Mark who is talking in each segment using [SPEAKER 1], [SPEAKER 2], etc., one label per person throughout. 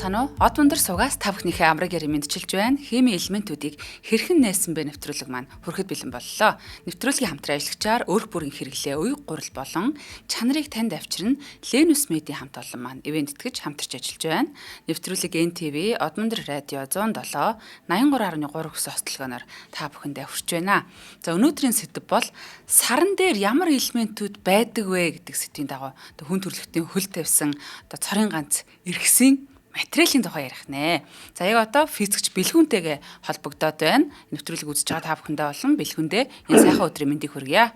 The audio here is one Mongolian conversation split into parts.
[SPEAKER 1] Байцгаана уу? Од мөндөр сугаас та бүхнийхээ амраг яриг мэдчилж байна. Химийн элементүүдийг хэрхэн нээсэн бэ нэвтрүүлэг маань хүрэхэд бэлэн боллоо. Нэвтрүүлгийн хамтран ажиллагчаар өрх бүрийн хэрэглээ, уяг гурал болон чанарыг танд авчирна Ленус медийн хамт олон маань ивент итгэж хамтарч ажиллаж байна. Нэвтрүүлэг NTV, Од мөндөр радио 107 83.3 гэсэн хослогоноор та бүхэндээ хүрч байна. За, өнөөдрийн сэдэв бол саран дээр ямар элементүүд байдаг вэ гэдэг сэдвийн дагуу хүн төрөлхтний хөл тавьсан одоо цорын ганц эргэсийн материалын тухай ярих нэ. За, яг одоо физикч Бэлгүнтэйгээ холбогдоод байна. Нэвтрүүлэг үзэж байгаа та бүхэндээ болон Бэлгүндээ энэ сайхан өдрийн мэндийг хүргье.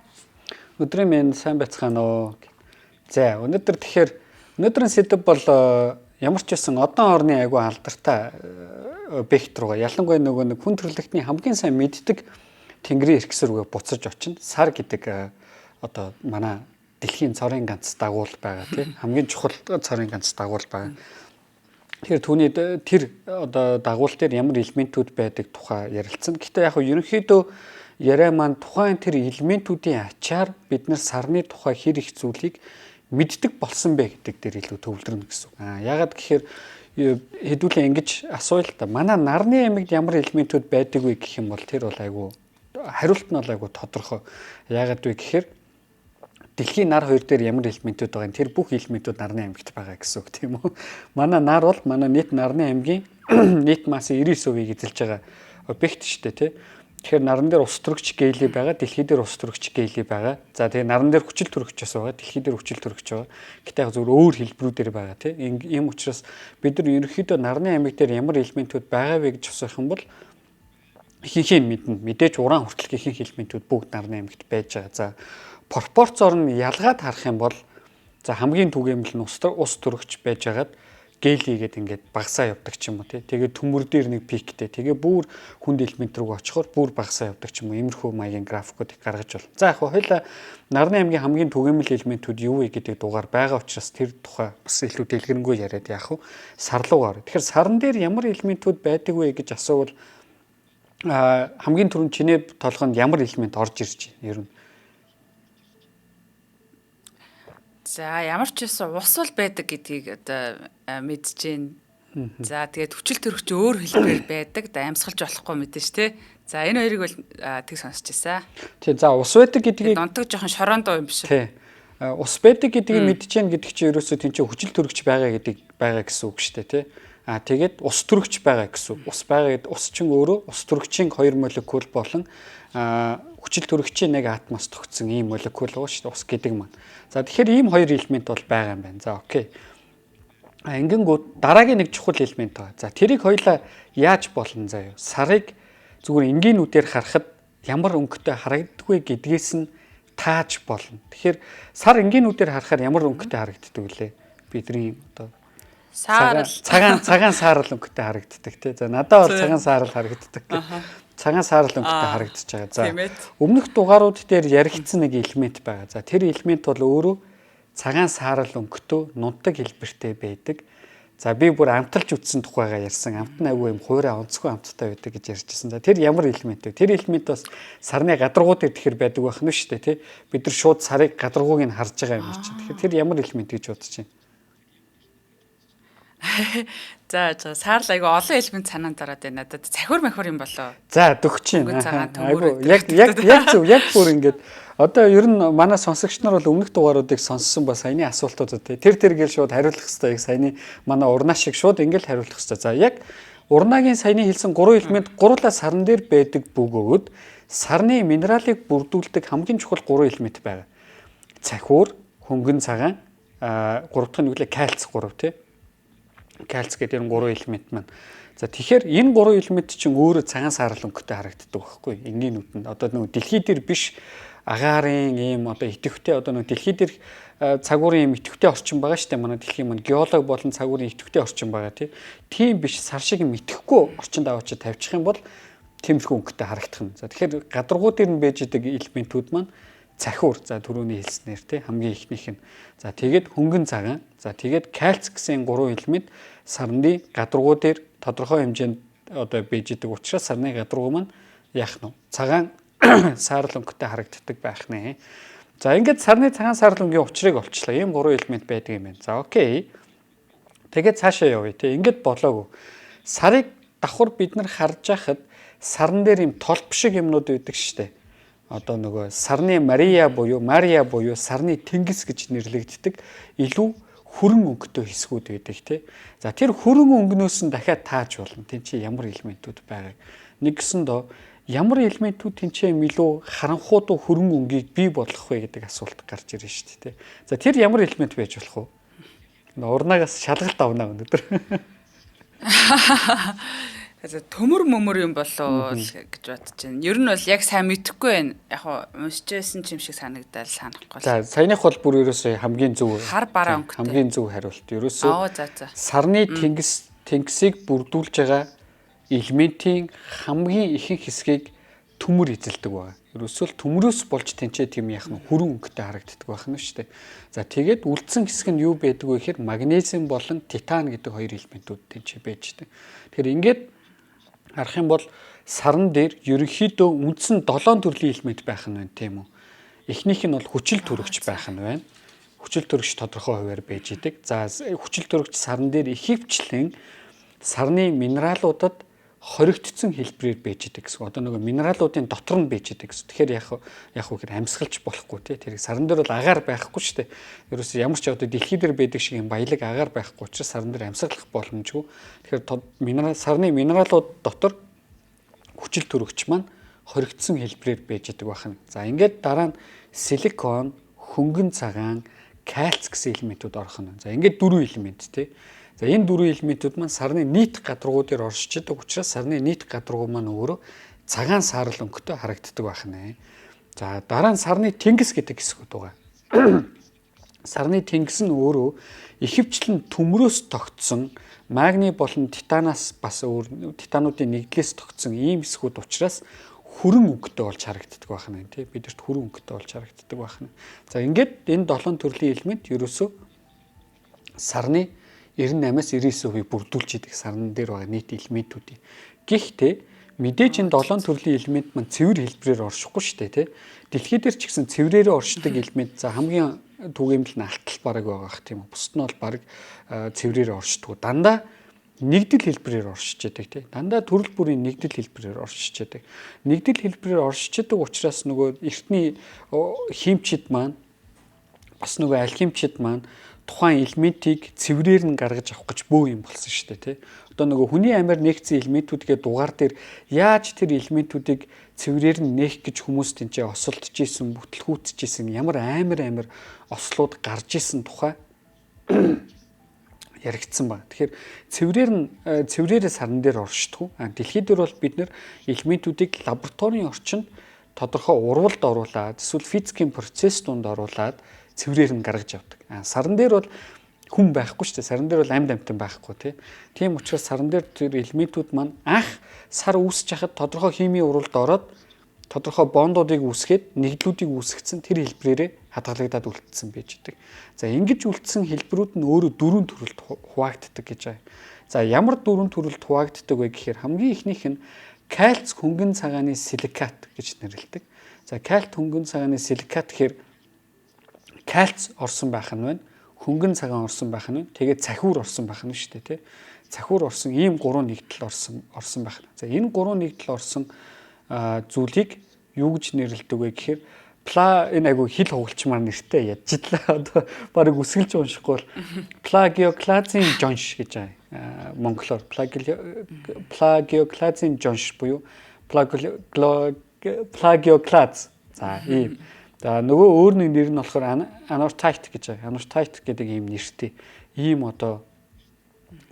[SPEAKER 2] Өдрийн мэнд, сайн байцгаана уу. За, өнөөдөр тэгэхээр өнөөдрийн сэдэв бол ямар ч байсан одон орны айгу алдартай объект руугаа, ялангуяа нөгөө нэг хүн төрөлхтний хамгийн сайн мэддэг тэнгэрийн эргэс рүүгээ буцаж очино. Сар гэдэг одоо манай дэлхийн цорын ганц дагуул байгаа, тий, хамгийн чухал цорын ганц дагуул байгаа. Тэгэхээр түүний тэр одоо дагуул дээр ямар элементүүд байдаг тухай ярилцсан. Гэхдээ яг ерөнхийдөө яриа маань тухайн тэр элементүүдийн ачаар бид нар сарны тухай хэр их зүйлийг мэддэг болсон бэ гэдэг дээр илүү төвлөрнө гэсэн үг. Аа, ягаад гэхээр хэдүүлээ ингэж асууя л да. Манай нарны аймагт ямар элементүүд байдаг вэ гэх юм бол тэр бол айгүй хариулт нь бол айгүй тодорхой. Ягаад вэ гэхээр дэлхийн нар хоёр дээр ямар элементүүд байгаа юм, тэр бүх элементүүд нарны аймагт байгаа гэсэн үг, тийм үү? Манай нар бол манай нийт нарны аймгийн нийт массын 99%-ийг эзэлж байгаа объект шүү дээ, тий. Тэгэхээр наран дээр ус төрөгч гелий байгаа, дэлхий дээр ус төрөгч гелий байгаа. За, тэгээ наран дээр хүчил төрөгч бас байгаа, дэлхий дээр хүчил төрөгч байгаа. Гэтэ яг зөвхөн өөр хэлбэрүүдээр байгаа, тий. Ийм учраас бид нар ерөнхийдөө нарны аймаг дээр ямар элементүүд байгаа вэ гэж асуух юм бол ихэнх нь мэднэ. Мэдээж уран хүртэлх ихэнх элементүүд бүгд нарны аймагт байж байгаа. За, пропорцоор нь ялгаад харах юм бол за хамгийн түгээмэл нь ус төрөгч байж байгаад гели гээд ингээд багасаа явдаг ч юм уу, тий. Тэгээд төмөр дээр нэг пиктэй. Тэгээ бүр хүнд элемент рүү очихоор бүр багасаа явдаг ч юм уу. Иймэрхүү маягийн графикуудыг гаргаж болно. За, яг хоёлаа нарны аймгийн хамгийн түгээмэл элементүүд юу вэ гэдэг дугаар байгаа учраас тэр тухай бас илүү дэлгэрэнгүй яриад яах вэ? Сар руу орё. Тэгэхээр саран дээр ямар элементүүд байдаг вэ гэж асуувал хамгийн түрүүнд чиний толгойд ямар элемент орж ирж байна ер нь?
[SPEAKER 1] За, ямар ч байсан ус бол байдаг гэдгийг одоо мэдж байна. За, тэгээд хүчил төрөгч өөр хэлбэрээр байдаг. Да, амьсгалж болохгүй мэдэн ш, тэ. За, энэ хоёрыг бол тэг сонсч байсан.
[SPEAKER 2] Тий, за, ус байдаг гэдгийг
[SPEAKER 1] донтог жоохон шорон дуу юм биш.
[SPEAKER 2] Тий. Ус байдаг гэдгийг мэдж байна гэдэг чинь ерөөсөө тийм чинь хүчил төрөгч байгаа гэдэг байгаа гэсэн үг шүү дээ, тий. А тэгээд ус төрөгч байгаа гэсэн үг. Ус байгаа гэд ус чинь өөрөө ус төрөгчийн 2 молекул болон хүчил төрөгчийн нэг атомоос тогтсон ийм молекул байгаа шүү дээ, ус гэдэг маань. За, тэгэхээр ийм хоёр элемент бол байгаа юм байна. За, окей. А ингэнгүүт дараагийн нэг чухал элемент байгаа. За, тэрийг хоёлаа яаж болно заяа. Сарыг зүгээр энгийн нүдээр харахад ямар өнгөтэй харагддаг вэ гэдгээс нь тааж болно. Тэгэхээр сар энгийн нүдээр харахаар ямар өнгөтэй харагддаг вүлээ? Бидний одоо
[SPEAKER 1] саарал
[SPEAKER 2] цагаан саарал өнгөтэй харагддаг, тий. За, надад бол цагаан саарал харагддаг. Цагаан саарал өнгөтэй харагдаж байгаа. За, өмнөх дугаарууд дээр яригдсан нэг элемент байгаа. За, тэр элемент бол өөрөө цагаан саарал өнгөтэй нунтаг хэлбэртэй байдаг. За, би бүр амталж үтсэн тухайгаа ярьсан. Амт нь айгүй юм хуурай онцгой амттай байдаг гэж ярьжсэн. За, тэр ямар элемент вэ? Тэр элемент бас сарны гадаргуу дээр тэгэхээр байдаг байх нь шүү дээ, тий. Бид нар шууд сарыг гадаргууг нь харж байгаа юм чинь. Тэгэхээр тэр ямар элемент гэж бодож байна?
[SPEAKER 1] За, саарл айгүй олон элемент санаанд ороод байна надад. Цахиур махиур юм болоо.
[SPEAKER 2] За, дөгч юм. Айгүй яг яг яг зөв, яг бүр ингээд одоо ер нь манай сонсогч нар бол өмнөх дугааруудыг сонссон ба саяны асуултуудад тэр гэл шууд хариулах хэрэгтэй. Яг саяны манай урнаа шиг шууд ингээл хариулах хэрэгтэй. За, яг урнаагийн саяны хэлсэн гурван элемент гурлаа саран дээр байдаг бөгөөд сарны минералыг бүрдүүлдэг хамгийн чухал гурван элемент байгаа. Цахиур, хөнгөн цагаан, гурав дахь нь юу лээ, кальц 3, тий. Кальц гэдэг энэ гурван элемент маань. За, тэгэхээр энэ гурван элемент чинь өөрөө цагаан саарал өнгөтэй харагддаг байхгүй энгийн нүдэнд. Одоо нөгөө дэлхий дээр биш агаарын ийм одоо идэвхтэй, одоо нөгөө дэлхий дээр цагуурын ийм идэвхтэй орчин байгаа шүү дээ. Манай дэлхийн маань геолог болон цагуурын идэвхтэй орчин байгаа, тий. Тийм биш сар шиг юм идэхгүй орчинд аваачи тавьчих юм бол тиймэрхүү өнгөтэй харагдах нь. За, тэгэхээр гадаргуу дээр нь байж идэг элементүүд маань цахиур, за, түрүүний хэлснээр, тий, хамгийн ихнийх нь. За, тэгээд хөнгөн цагаан, за, тэгээд кальц гэсэн гурван элемент сарны гадаргуу дээр тодорхой хэмжээнд одоо байж идэг учраас сарны гадаргуу маань яах нь цагаан саарал өнгөтэй харагддаг байх нэ. За, ингээд сарны цагаан саарал өнгийн учрыг олчлоо. Ийм гурван элемент байдаг юм байна. За, окей. Тэгээд цаашаа явъя те. Ингээд болоогүй. Сарыг давхар бид нар харж байхад саран дээр юм толбо шиг юмнууд байдаг штэ. Одоо нөгөө сарны Мария буюу Мария буюу сарны тэнгис гэж нэрлэгддэг илүү хүрэн өнгөтэй хэсгүүд байдаг тий. За, тэр хүрэн өнгөнөөс нь дахиад тааж болно. Тэн чи ямар элементүүд байгааг. Нэг гэсэндөө ямар элементүүд тэнцээ юм илүү харанхуудуу хүрэн өнгийг бий болгох вэ гэдэг асуулт гарч ирнэ шүү дээ. За, тэр ямар элемент байж болох вэ? Урнаагаас шалгалт авна өнөөдөр.
[SPEAKER 1] За, төмөр мөмөр юм болоо л гэж бодож байна. Ер нь бол яг сайн мэдэхгүй байна. Яг хуу уншиж байсан ч юм шиг санагдал санахгүй.
[SPEAKER 2] За, саяных бол бүр ерөөсөө хамгийн зөв
[SPEAKER 1] хар бараа өнгөтэй.
[SPEAKER 2] Хамгийн зөв хариулт. Ерөөсөө
[SPEAKER 1] Аа, за.
[SPEAKER 2] сарны тэнгисийг бүрдүүлж байгаа элементийн хамгийн ихэнх хэсгийг төмөр эзэлдэг байгаа. Ерөөсөө л төмрөөс болж тэнцээ тийм яах нь хүрэн өнгөтэй харагддаг байх нь шүү дээ. За, тэгээд үлдсэн хэсэг нь юу байдаг вэ гэхээр магнезиум болон титан гэдэг хоёр элементүүд тэнцээ байж байгаа. Тэгэхээр ингээд харах юм бол саран дээр ерөнхийдөө үндсэн 7 төрлийн элемент байх нь байна, тийм үү? Эхнийх нь бол хүчил төрөгч байх нь байна. Хүчил төрөгч тодорхой хувиар байж идэг. За, хүчил төрөгч саран дээр ихэвчлэн сарны минералуудад хоригдсон хэлбэрээр байж идэг гэсэн. Одоо нөгөө минералуудын дотор нь байж идэг гэсэн. Тэгэхээр яг уу гэхээр амьсгалж болохгүй тий. Тэр саран дээр бол агаар байхгүй шүү дээ. Ерөөсөө ямар ч одоо дэлхий дээр байдаг шиг юм баялаг агаар байхгүй учраас саран дээр амьсгалах боломжгүй. Тэгэхээр минерал сарны минералууд дотор хүчил төрөгч маань хоригдсон хэлбэрээр байж идэг байна. За, ингээд дараа нь силикон, хөнгөн цагаан, кальц гэсэн элементүүд орох нь. За, ингээд дөрвөн элемент тий. За, энэ дөрвөн элементүүд маань сарны нийт гадаргуу дээр оршиж идэг учраас сарны нийт гадаргуу маань өөрөө цагаан саарал өнгөтэй харагддаг байх нэ. За, дараа нь сарны тэнгис гэдэг хэсгүүд байгаа. Сарны тэнгис нь өөрөө ихэвчлэн төмрөөс тогтсон, магний болон титанаас, бас өөр титануудын нэгдлээс тогтсон ийм хэсгүүд учраас хүрэн өнгөтэй болж харагддаг байх нь тий, бидэрт хүрэн өнгөтэй болж харагддаг байх нь. За, ингээд энэ долоон төрлийн элемент ерөөсөө сарны 98-аас 99% бүрдүүлж идэг сарн дээр байгаа нийт элементүүдийн. Гэхдээ мэдээж энэ долоон төрлийн элемент маань цэвэр хэлбэрээр оршихгүй шүү дээ тий. Дэлхий дээр ч гэсэн цэврээрээ оршдог элемент, за, хамгийн түгээмэл нь алтал бараг байгаа х, тийм үү. Бусд нь бол бараг цэврээрээ оршдог. Дандаа нэгдэл хэлбэрээр оршиж яадаг тий. Дандаа төрөл бүрийн нэгдэл хэлбэрээр оршиж яадаг. Нэгдэл хэлбэрээр оршиж яадаг учраас нөгөө эртний химчид маань, бас нөгөө алхимчид маань тухайн элементийг цэврээр нь гаргаж авах гэж бөө юм болсон шүү дээ тий. Одоо нөгөө хүний амиар нээгдсэн элементүүдгээ дугаар дээр яаж тэр элементүүдийг цэврээр нь нээх гэж хүмүүс тэнцээ осолдож исэн, бүтлгүүтж исэн, ямар амар амар ослууд гарч исэн тухай яригдсан байна. Тэгэхээр цэврээр нь цэврээрээ саран дээр оршдгоо. А дэлхий дээр бол бид нэр элементүүдийг лабораторийн орчинд тодорхой урвалд оруулаад эсвэл физикийн процесс дунд оруулаад цэврээр нь гаргаж авдаг. А саран дээр бол хүн байхгүй шүү дээ. Саран дээр бол амьд амьтан байхгүй тий. Тийм учраас саран дээр тэр элементүүд маань анх сар үүсэж хахад тодорхой химийн урвалд ороод, тодорхой бондуудыг үүсгээд, нэгдлүүдийг үүсгэсэн тэр хэлбэрээрээ хадгалагдаад үлдсэн байж идэг. За, ингэж үлдсэн хэлбэрүүд нь өөрөө дөрвөн төрөлд хуваагддаг гэж байгаа. За, ямар дөрвөн төрөлд хуваагддаг вэ гэхээр хамгийн эхнийх нь кальц хөнгөн цагааны силикат гэж нэрлэдэг. За, кальц хөнгөн цагааны силикат гэхээр кальц орсон байх нь байна. Хөнгөн цагаан орсон байх нь. Тэгээд цахиур орсон байх нь шүү дээ, тий. Цахиур орсон ийм гурван нэгдэл орсон байх. За, энэ гурван нэгдэл орсон зүйлийг юу гэж нэрлэдэг вэ гэхээр пла энэ айгу хил хугалчмаар нэртэй ядчихлаа. Одоо барыг үсгэлж уншихгүй бол плагиоклазын жонш гэж байгаа. Монголоор плагиоклазын жонш буюу плагиоклаз. За, ийм. За, нөгөө өөр нэг нэр нь болохоор анортайт гэж байгаа. Анортайт гэдэг ийм нэртэй. Ийм одоо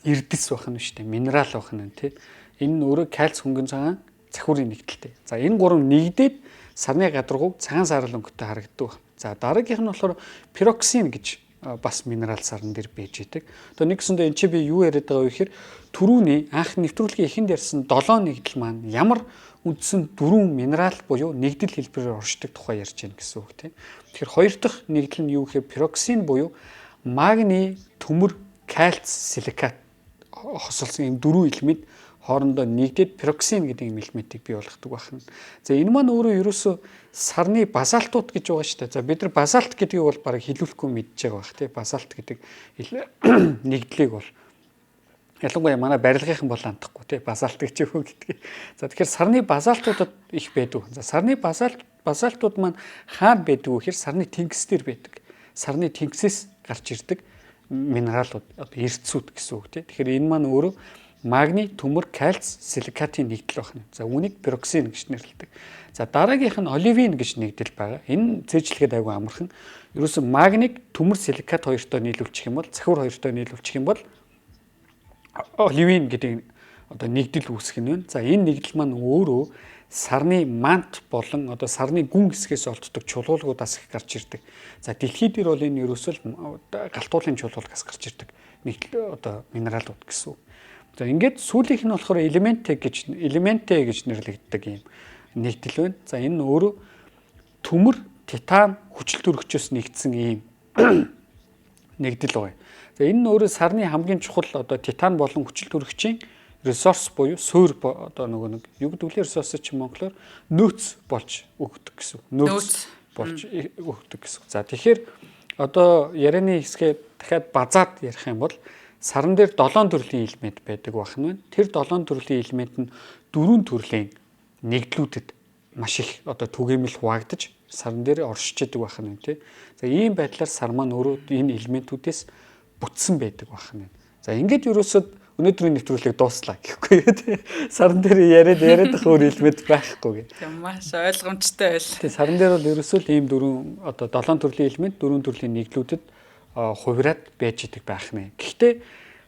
[SPEAKER 2] эрдэс байх нь шүү дээ. Минерал байх нь тий. Энэ нь өөрөө кальц, хөнгөн цагаан, цахиурын нэгдэлтэй. За, энэ гурав нэгдээд сарны гадаргуу цагаан саарал өнгөтэй харагддаг. За, дараагийнх нь болохоор пироксин гэж бас минерал саран дээр байж идэг. Одоо нэгсэндээ эн чи би юу яриад байгаа вэ гэхээр түрүүний анх нэвтрүүлгийн эхэнд ярьсан 7 нэгдэл маань ямар үндсэн дөрвөн минерал буюу нэгдэл хэлбэрээр оршдог тухай ярьж байна гэсэн үг тийм. Тэгэхээр хоёр дахь нэгдэл нь юу гэхээр пироксин буюу магний, төмөр, кальц, силикат хосолсон ийм дөрвөн элемент хоорондоо нэгдээд пироксин гэдэг юм элементийг бий болгодог байна. За, энэ маань өөрөө ерөөсөө сарны базалтууд гэж байгаа шүү дээ. За, бид нар базалт гэдгийг бол бараг хилүүлэхгүй мэдж байгаа байх тий. Базалт гэдэг нэгдлийг бол Ялангуяа манай барилгынхан бол андахгүй тий, базальт гэж юу гэдгийг. За, тэгэхээр сарны базальтуудад их байдаг. За, сарны базальтууд маань хаана байдаг вэ гэхээр сарны тэнгис дээр байдаг. Сарны тэнгисээс гарч ирдэг минералууд, одоо эрдэсүүд гэсэн үг тий. Тэгэхээр энэ маань өөрөө магний, төмөр, кальц, силикатын нэгдэл байна. За, үүнийг пироксин гэж нэрлэдэг. За, дараагийнх нь оливин гэж нэгдэл байгаа. Энэ цээжлэхэд айгүй амархан. Ерөөсөн магник, төмөр, силикат хоёртой нийлүүлчих юм бол, цахиур хоёртой нийлүүлчих юм бол оливин гэдэг одоо нэгдэл үүсгэх нь байна. За, энэ нэгдэл маань өөрөө сарны мант болон одоо сарны гүн хэсгээс олддог чулуулгуудаас их гарч ирдэг. За, дэлхий дээр бол энэ ерөөсөө галтуулын чулуулгаас гарч ирдэг нэгдэл, одоо минералууд гэсэн үг. За, ингээд сүүлийнх нь болохоор элементэ гэж нэрлэгддэг ийм нэгдэл байна. За, энэ нь өөрөө төмөр, титан, хүчил төрөгчөөс нэгдсэн ийм нэгдэл байна. За, энэ нь өөрөө сарны хамгийн чухал одоо титан болон хүчил төрөгчийн ресурс буюу суур, одоо нөгөө нэг юу гэдэг лээ, ресурс чинь монголоор нөөц болж өгдөг гэсэн. Нөөц болж өгдөг гэсэн. За, тэгэхээр одоо ярианы хэсгээ дахиад базаад ярих юм бол саран дээр 7 төрлийн элемент байдаг байх нь байна. Тэр 7 төрлийн элемент нь дөрвөн төрлийн нэгдлүүдэд маш их одоо түгээмэл хуваагдаж саран дээр оршиж идэг байх нь тий. За, ийм байдлаар сар маань өөрөө энэ элементүүдээс бүтсэн байдаг байх нь. За, ингээд ерөөсөө өнөөдрийн нэвтрүүлэг дууслаа гэхгүй тий. Саран дээр яриад яриад ах өөр элемент байхгүй гэх.
[SPEAKER 1] Тийм, маш ойлгомжтой байл.
[SPEAKER 2] Тий, саран дээр бол ерөөсөө л ийм дөрвөн, одоо 7 төрлийн элемент дөрвөн төрлийн нэгдлүүдэд хувираад байж идэг байх нэ. Гэхдээ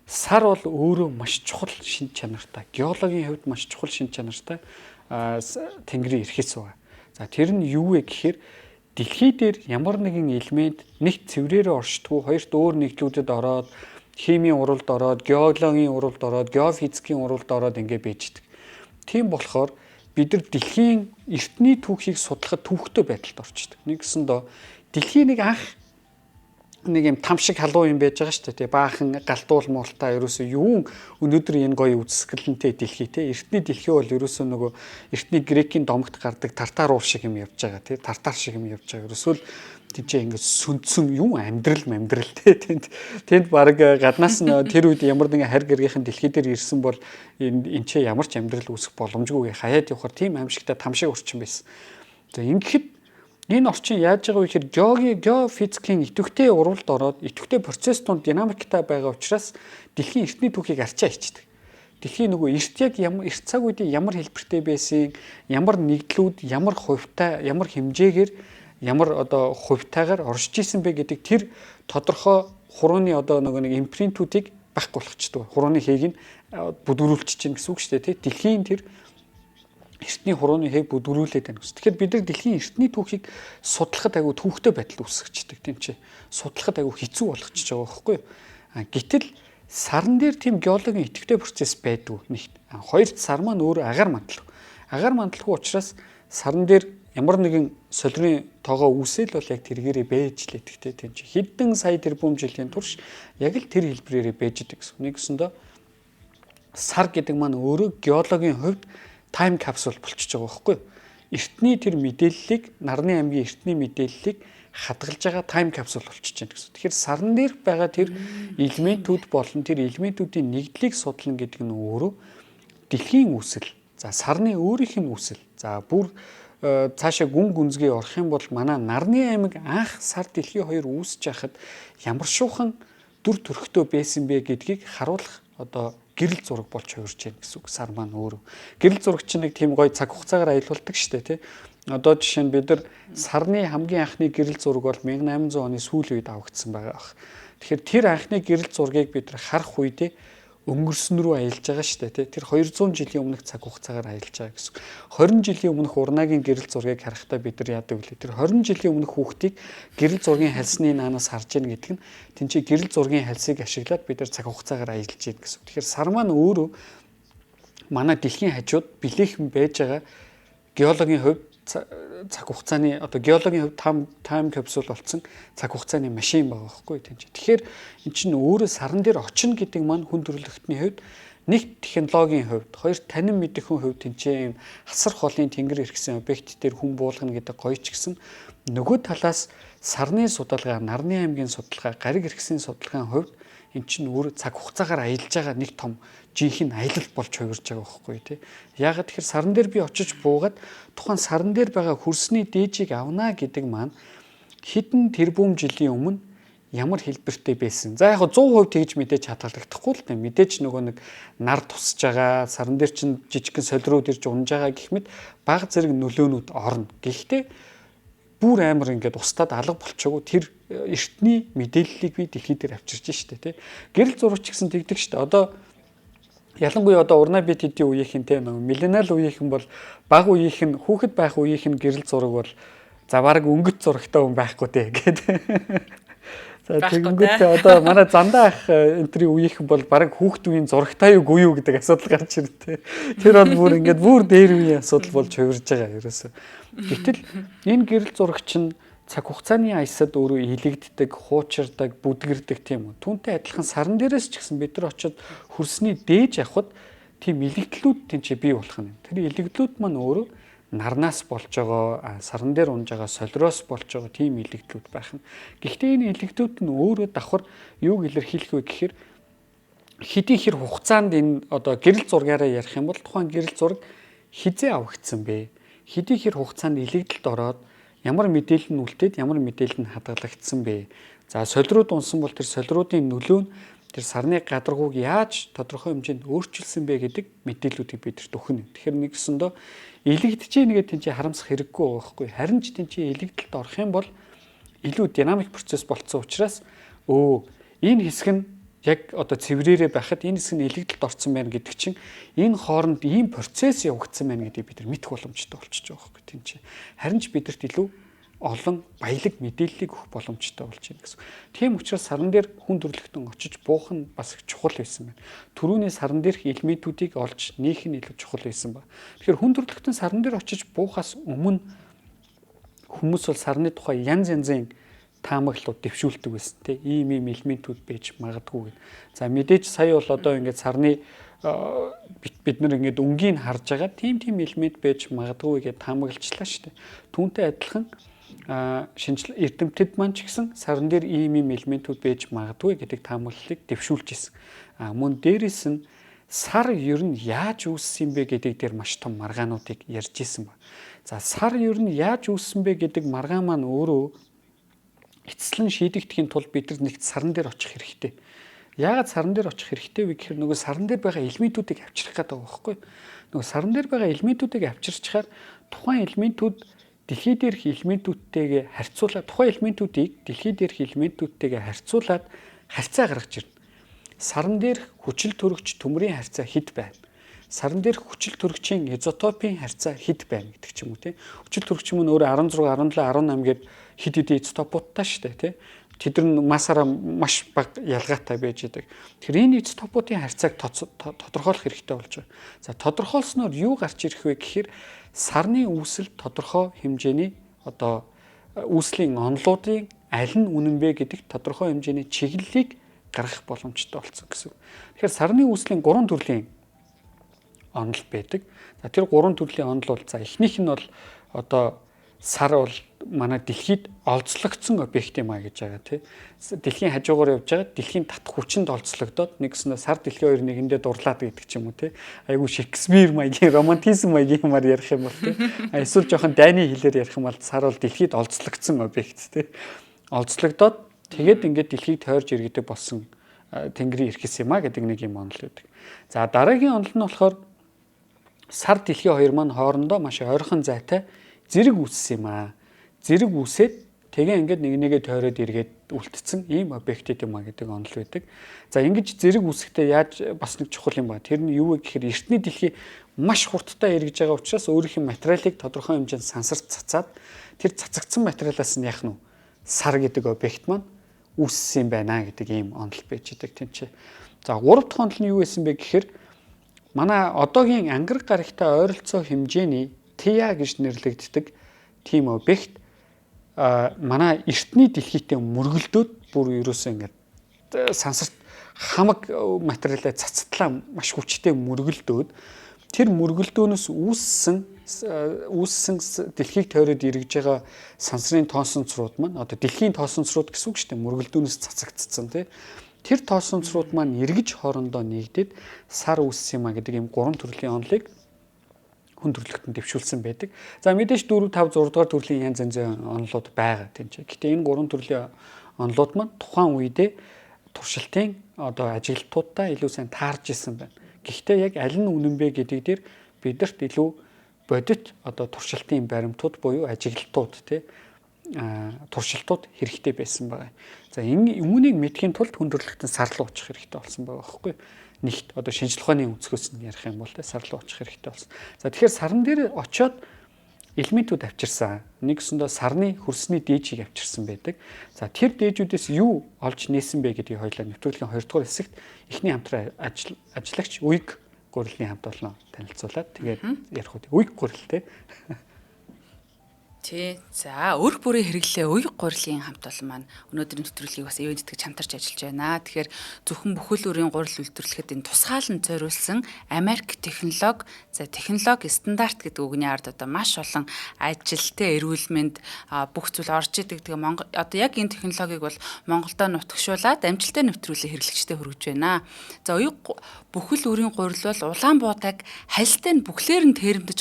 [SPEAKER 2] сар бол өөрөө маш чухал шинж чанартай. Геологийн хувьд маш чухал шинж чанартай тэнгэрийн эрхэс байгаа. За, тэр нь юу вэ гэхээр дэлхий дээр ямар нэгэн элемент нэг цэврээрээ оршдгоо, хоёрт өөр нэгдлүүдэд ороод, химийн уралд ороод, геологийн уралд ороод, геофизикийн уралд ороод ингэ байж идэг. Тийм болохоор бид нар дэлхийн эртний түүхийг судлахад түүхтэй байдалд орчдөг. Нэгсэндөө дэлхийн нэг анх нэг юм там шиг халуун юм байж байгаа шүү дээ. Тэ, баахан галтуул муултаа ерөөсөө юун өнөөдөр энэ гоё үзэсгэлэнтэй дэлхий, те, эртний дэлхий бол ерөөсөө нөгөө эртний грекийн домогт гардаг тартар уур шиг юм явж байгаа, те, тартар шиг юм явж байгаа. Ерөөсөө л тийчээ ингээд сүнцэн юм амьдрал амьдрал, те, тэнд баг гаднаас нь тэр үед ямар нэгэн харь гэргийнхэн дэлхий дээр ирсэн бол энэ энэ ч ямар ч амьдрал үүсэх боломжгүй хаяад явахаар тийм аимшигтай там шиг орчин байсан. За, ингэхэд энэ орчин яаж байгаа вэ гэхээр геофизикийн идэвхтэй урвалд ороод, идэвхтэй процесс тунд динамиктай байгаа учраас дэлхийн эртний түүхийг арчаа хийчдэг. Дэлхийн нөгөө эрт яг ямар эрт цаг үеийн ямар хэлбэртэй байсан, ямар нэгдлүүд ямар хувьтай, ямар хэмжээгээр, ямар одоо хувьтайгаар оршиж исэн бэ гэдэг тэр тодорхой хурууны одоо нөгөө нэг imprint үүдийг байхгүй болгочдөг. Хурууны хээг нь бүдгэрүүлчих чинь гэсэн үг шүү дээ, тий. Дэлхийн тэр эртний хурууны хээг бүдгэрүүлээд байна гэсэн. Тэгэхээр бид нар дэлхийн эртний түүхийг судлахад айгүй түүхтэй байдал үүсгэждэг, тийм чи. Судлахад айгүй хэцүү болгочихж байгаа байхгүй юу? А гэтэл саран дээр тийм геологийн идэвхтэй процесс байдгүй нэгт. А хоёрт сар маань өөрөө агаар мандалгүй. Агаар мандалгүй учраас саран дээр ямар нэгэн солирын тоогоо үүсэл бол яг тэргээрээ байж л идэхтэй, тийм чи. Хэдэн сая тэрбум жилийн турш яг л тэр хэлбэрээрээ байж идэг гэсэн. Нэгсэндээ сар гэдэг маань өөрөө геологийн хувьд time capsule болчихж байгаа байхгүй юу? Эртний тэр мэдээллийг, нарны аймгийн эртний мэдээллийг хадгалж байгаа time capsule болчихж байна гэсэн. Тэгэхээр саран дээр байгаа тэр элементүүд болон тэр элементүүдийн нэгдлийг судлана гэдэг нь өөрөө дэлхийн үүсэл, за, сарны өөрийнх нь үүсэл, за, бүр цаашаа гүн гүнзгий орох юм бол манай нарны аймаг анх сар дэлхий хоёр үүсэж байхад ямар шуухан дүр төрхтэй байсан бэ гэдгийг харуулах одоо гэрэл зураг болж хувирч байна гэсэн үг сар маань өөрөө. Гэрэл зураг чинь нэг тийм гоё цаг хугацаагаар аялуулдаг шүү дээ, тий. Одоо жишээ нь бид нар сарны хамгийн анхны гэрэл зураг бол 1800 оны сүүлийн үед авагдсан байгаа бах. Тэгэхээр тэр анхны гэрэл зургийг бид нар харах үедээ өнгөрсөн рүү аялж байгаа шүү дээ, тий. Тэр 200 жилийн өмнөх цаг хугацаагаар аялж байгаа гэсэн. 20 жилийн өмнөх урнаагийн гэрэл зургийг харахдаа бид нар яадаг вүлээ? Тэр 20 жилийн өмнөх хүүхдийг гэрэл зургийн хальсны наанаас харж гин гэдэг нь тэн чи гэрэл зургийн хальсыг ашиглаад бид нар цаг хугацаагаар аялж гин гэсэн. Тэгэхээр сар маань өөрөө манай дэлхийн хажууд билээхэн байж байгаа геологийн хувьд цаг хугацааны, одоо геологийн хувьд time capsule болсон цаг хугацааны машин байгаа байхгүй тийм чи. Тэгэхээр эн чинь өөрөө саран дээр очино гэдэг маань хүн төрөлхтний хувьд нэг технологийн хувьд, хоёр танин мэдэх хүн хувьд тэнцээ юм хасар холын тэнгэр эргэсэн объект дээр хүн буулгана гэдэг гоё ч гэсэн нөгөө талаас сарны судалгаа, нарны аймгийн судалгаа, гариг эргэсийн судалгааны хувьд Эн чинь өөр цаг хугацаагаар аялж байгаа нэг том жинхэнэ аялал болж хувирж байгаа байхгүй тий. Яагаад тэгэхээр саран дээр би очиж буугаад тухайн саран дээр байгаа хөрсний дээжийг авна гэдэг маань хэдэн тэрбум жилийн өмнө ямар хэлбэртэй байсан. За яг 100% тэгж мэдээж хадгалагдахгүй л дээ. Мэдээж нөгөө нэг нар тусж байгаа, саран дээр чинь жижигхэн солирууд ирж унж байгаа гэх мэт баг зэрэг нөлөөнүүд орно. Гэхдээ бүр амар ингээд устдаад алга болчихоогүй тэр эртний мэдээллийг би дэлхий дээр авчирч штэ тий. Гэрэл зурагч гэсэн тэгдэг штэ. Одоо ялангуяа одоо урнаа бит хэдийн үеийнхэн те нөгөө миллениал үеийнхэн бол баг үеийнхэн хүүхэд байх үеийнхэн гэрэл зураг бол за баг өнгөт зурагтай хүн байхгүй те гэдэг. За тэгэнгүүтээ одоо манай зандаа ах энтрийн үеийнхэн бол баг хүүхэд үеийн зурагтай юу үгүй юу гэдэг асуудал гарч ирдэ. Тэр бол бүр ингээд бүр дээр үеийн асуудал болж хувирж байгаа ерөөсөө. Гэтэл энэ гэрэл зураг чинь цаг хугацааны аясад өөрөө илэгддэг, хуучирдаг, бүдгэрдэг тийм үү. Түүнтэй адилхан саран дээрээс ч гэсэн бид нар очиод хөрсний дээж авахд тийм илэгдлүүд тийм ч бий болох юм. Тэр илэгдлүүд маань өөрөө нарнаас болж байгаа, саран дээр унж байгаа солироос болж байгаа тийм илэгдлүүд байх нь. Гэхдээ энэ илэгдлүүд нь өөрөө давхар юуг илэрхийлэх вэ гэхээр хэдий хэр хугацаанд энэ одоо гэрэл зургаараа ярих юм бол тухайн гэрэл зураг хизээ авагдсан бэ? Хэдий хэр хугацаанд илэгдэлд ороод ямар мэдээлэл нь үлдээд ямар мэдээлэл нь хадгалагдсан бэ? За солирууд унсан бол тэр солируудын нөлөө нь тэр сарны гадаргууг яаж тодорхой хэмжээнд өөрчилсөн бэ гэдэг мэдээллүүдийг бидэрт өгнө. Тэгэхээр нэгсэндөө илэгдэж нэгээ тийм чи харамсах хэрэггүй байгаа байхгүй. Харин ч тийм чи илэгдэлд орох юм бол илүү динамик процесс болцсон учраас энэ хэсэг нь яг одоо цэврээрээ байхад энэ хэсэг нь илэгдэлд орсон байна гэдэг чинь энэ хооронд ийм процесс явагдсан байна гэдгийг бид нар мэдэх боломжтой болчихж байгаа байхгүй тийм чи. Харин ч бидэрт илүү олон баялаг мэдээллийг өгөх боломжтой болж байна гэсэн. Тийм учраас саран дээр хүн төрөлхтөн очиж буух нь бас их чухал байсан байна. Төрүүний саран дээрх элементүүдийг олж нээх нь илүү чухал байсан ба. Тэгэхээр хүн төрөлхтөн саран дээр очиж буухаас өмнө хүмүүс бол сарны тухай янз янзын таамаглалууд дэвшүүлдэг байсан тий. Ийм ийм элементүүд байж магадгүй гэд. За мэдээж сая бол одоо ингээд сарны бид нар ингээд өнгийг харж байгаа тийм тийм элемент байж магадгүй гэж таамаглалчлаа шүү дээ. Түүнтэй адилхан шинжил эрдэмтэд маань ч гэсэн саран дээр ийм ийм элементүүд байж магадгүй гэдэг таамаглалыг дэвшүүлж ирсэн. Мөн дээрэс нь сар ер нь яаж үүссэн юм бэ гэдэг дээр маш том маргаануудыг ярьж исэн ба. За сар ер нь яаж үүссэн бэ гэдэг маргаан маань өөрөө эцэслэн шийдэгдэхийн тулд бид нар нэгт саран дээр очих хэрэгтэй. Яагаад саран дээр очих хэрэгтэй вэ гэхээр нөгөө саран дээр байгаа элементүүдийг авчрах гэдэг байгаа байхгүй. Нөгөө саран дээр байгаа элементүүдийг авчирчхаар тухайн элементүүд дэлхий дээрх элементүүдтэйгээ харьцуулаад тухайн элементүүдийг дэлхий дээрх элементүүдтэйгээ харьцуулаад харьцаа гаргаж ирнэ. Саран дээрх хүчил төрөгч төмрийн харьцаа хэд байна? Саран дээрх хүчил төрөгчийн изотопын харьцаа хэд байна гэдэг ч юм уу тий. Хүчил төрөгч юм өөрөө 16, 17, 18 гээд хэд хэдэн изотопуудтай шүү дээ тий. Тэд нар массаараа маш бага ялгаатай байж идэг. Тэгэхээр энэ изотопуудын харьцааг тодорхойлох хэрэгтэй болж байна. За тодорхойлсноор юу гарч ирэх вэ гэхээр сарны үүсэл тодорхой хэмжээний одоо үүслийн онолуудын аль нь үнэн бэ гэдэг тодорхой хэмжээний чиглэлийг гаргах боломжтой болсон гэсэн. Тэгэхээр сарны үүслийн 3 төрлийн онол байдаг. За тэр 3 төрлийн онол бол за эхнийх нь бол одоо сар бол манай дэлхийд олзлогдсон объект юм а гэж байгаа тий. Дэлхийн хажуугаар явж байгаа дэлхийн татах хүчинд олзлогдоод нэгснээ сар дэлхийн хоёр нэгэндээ дурлаад гэдэг ч юм уу тий. Айгу Шекспир маягийн романтизм маягийн юмар ярих юм бол тий. А эсвэл жоохон дайны хэлээр ярих юм бол сар бол дэлхийд олзлогдсон объект тий. Олзлогдоод тэгээд ингээд дэлхийг тойрж иргэдэг болсон тэнгэрийн эрхэс юм а гэдэг нэг юм онол байдаг. За дараагийн онол нь болохоор сар дэлхийн хоёр маань хоорондоо маш ойрхон зайтай зэрэг үүссэн юм аа. Зэрэг үүсээд тэгээ ингээд нэг нэгээ тойроод эргээд үлдсэн ийм объектууд юм а гэдэг онол байдаг. За ингэж зэрэг үүсэхдээ яаж бас нэг чухал юм ба. Тэр нь юу вэ гэхээр эртний дэлхий маш хурдтай эргэж байгаа учраас өөрийнх нь материалыг тодорхой хэмжээнд сансарт цацаад тэр цацагдсан материалаас нь яах нь вэ? Сар гэдэг объект маань үүссэн юм байна гэдэг ийм онол байж идэг тийм чи. За гурав дахь онол нь юу байсан бэ гэхээр манай одоогийн ангараг гарагтай ойролцоо хэмжээний Тиа гэж нэрлэгддэг тийм объект манай эртний дэлхийтэй мөргөлдөөд бүр ерөөсөө ингээд сансарт хамаг материалаа цацтлаа маш хүчтэй мөргөлдөөд тэр мөргөлдөөнөөс үүссэн дэлхийг тойроод эргэж байгаа сансрын тоосонцрууд маань одоо дэлхийн тоосонцрууд гэсэн үг шүү дээ, мөргөлдөөнөөс цацагдсан тий. Тэр тоосонцрууд маань эргэж хоорондоо нэгдээд сар үүссэн юм а гэдэг ийм гурван төрлийн онолыг хүн төрөлхтөнд дэвшүүлсэн байдаг. За мэдээж 4 5 6 дугаар төрлийн янз янзын онолууд байгаа тийм ч. Гэтэ энэ гурван төрлийн онолууд маань тухайн үедээ туршилтын одоо ажиглалтуудтай илүү сайн таарж исэн байна. Гэхдээ яг аль нь үнэн бэ гэдэг дээр бидэрт илүү бодит одоо туршилтын баримтууд буюу ажиглалтууд тий туршилтууд хэрэгтэй байсан байгаа. За энэ үүнийг мэдхийн тулд хүн төрөлхтөн сар руу очих хэрэгтэй болсон байгаа байхгүй юу? Нэгт одоо шинжлэх ухааны өнцгөөс нь ярих юм бол тэ сар руу очих хэрэгтэй болсон. За тэгэхээр саран дээр очиод элементүүд авчирсан. Нэгсэндээ сарны хөрсний дээжийг авчирсан байдаг. За тэр дээжүүдээс юу олж нээсэн бэ гэдгийг хоёлаа нэвтрүүлгийн 2 дугаар хэсэгт эхний хамтран ажиллагч Уйг гурилны хамт олон танилцуулаад тэгээд ярих үү. Уйг гурил те.
[SPEAKER 1] Тий. За, өрх бүрийн хэрэглээ уяг гурилын хамт олон маань өнөөдрийн нэвтрүүлгийг бас ивээн тэтгэж хамтарч ажиллаж байна. Тэгэхээр зөвхөн бүхэл бүрийн гурил үйлдвэрлэхэд энэ тусгаалan зориулсан Америк технологи, за технологи стандарт гэдэг үгний ард одоо маш олон ажил те эрүүл мэнд бүх зүйл орж идэг. Тэгээ Монгол одоо яг энэ технологиг бол Монголдо нутагшуулад амжилттай нэвтрүүлэг хэрэглэгчдэд хүргэж байна. За уяг бүхэл бүрийн гурил бол улаан буудаг хальтай нь бүхлээр нь тэрэмдэж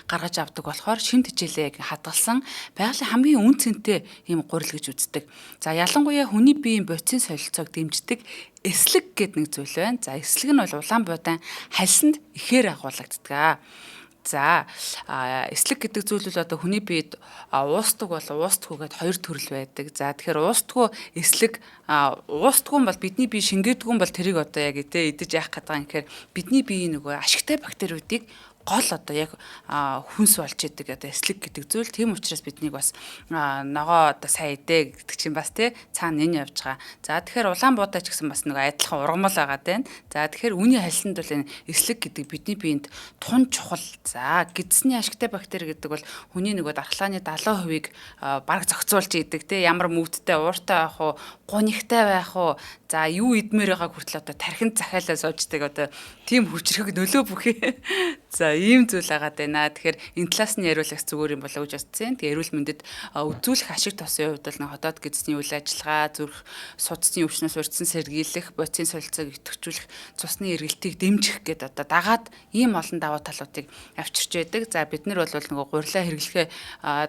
[SPEAKER 1] гаргаж авдаг болохоор шим тэжээлээ яг хадгалсан байгалийн хамгийн үн цэнтэй ийм гурил гэж үздэг. За ялангуяа хүний биеийн бодисын солилцоог дэмждэг эслэг гэдэг нэг зүйл байна. За эслэг нь бол улаан буудан хальсанд ихээр агуулагддаг. За эслэг гэдэг зүйл бол одоо хүний биед уустдаг бол уустдаггүй гээд хоёр төрөл байдаг. За тэгэхээр уустдаггүй эслэг уустдаггүй бол бидний бие шингээдэггүй бол тэрийг одоо яг идэж яах гэдэг юм гэхээр бидний биеийн нөгөө ашигтай бактериудыг гол одоо яг хүнс болж идэг одоо эслэг гэдэг зүйл. Тийм учраас биднийг бас ногоо одоо сайн идэ гэдэг чинь бас тий цаана энэ явж байгаа. За тэгэхээр улаан буутай ч гэсэн бас нэг адилхан ургамал байгаа даа. За тэгэхээр үүний халсанд бол энэ эслэг гэдэг бидний биед тун чухал. За гэдсний ашигтай бактери гэдэг бол хүний нөгөө дархлааны 70%-ийг бараг зохицуулж идэг тий ямар мөвдтэй ууртай байх уу, гунигтай байх уу, за юу идмээр байгааг хүртэл одоо тархинд захиалаа сууждаг одоо тийм хүчрхэг нөлөө бүхий. За ийм зүйл агаад байна. Тэгэхээр энэ талаас нь яриулах зүгээр юм болоо гэж бодсон. Тэгээ эрүүл мэндэд үзүүлэх ашиг тосын хувьд бол нэг хотод гэдэсний үйл ажиллагаа, зүрх судасны өвчнөөс урьдчилан сэргийлэх, бодисын солилцоог идэвхжүүлэх, цусны эргэлтийг дэмжих гэдэг одоо дагаад ийм олон давуу талуудыг авчирч байдаг. За бид нар бол нөгөө гурилаа хэрэглэхээ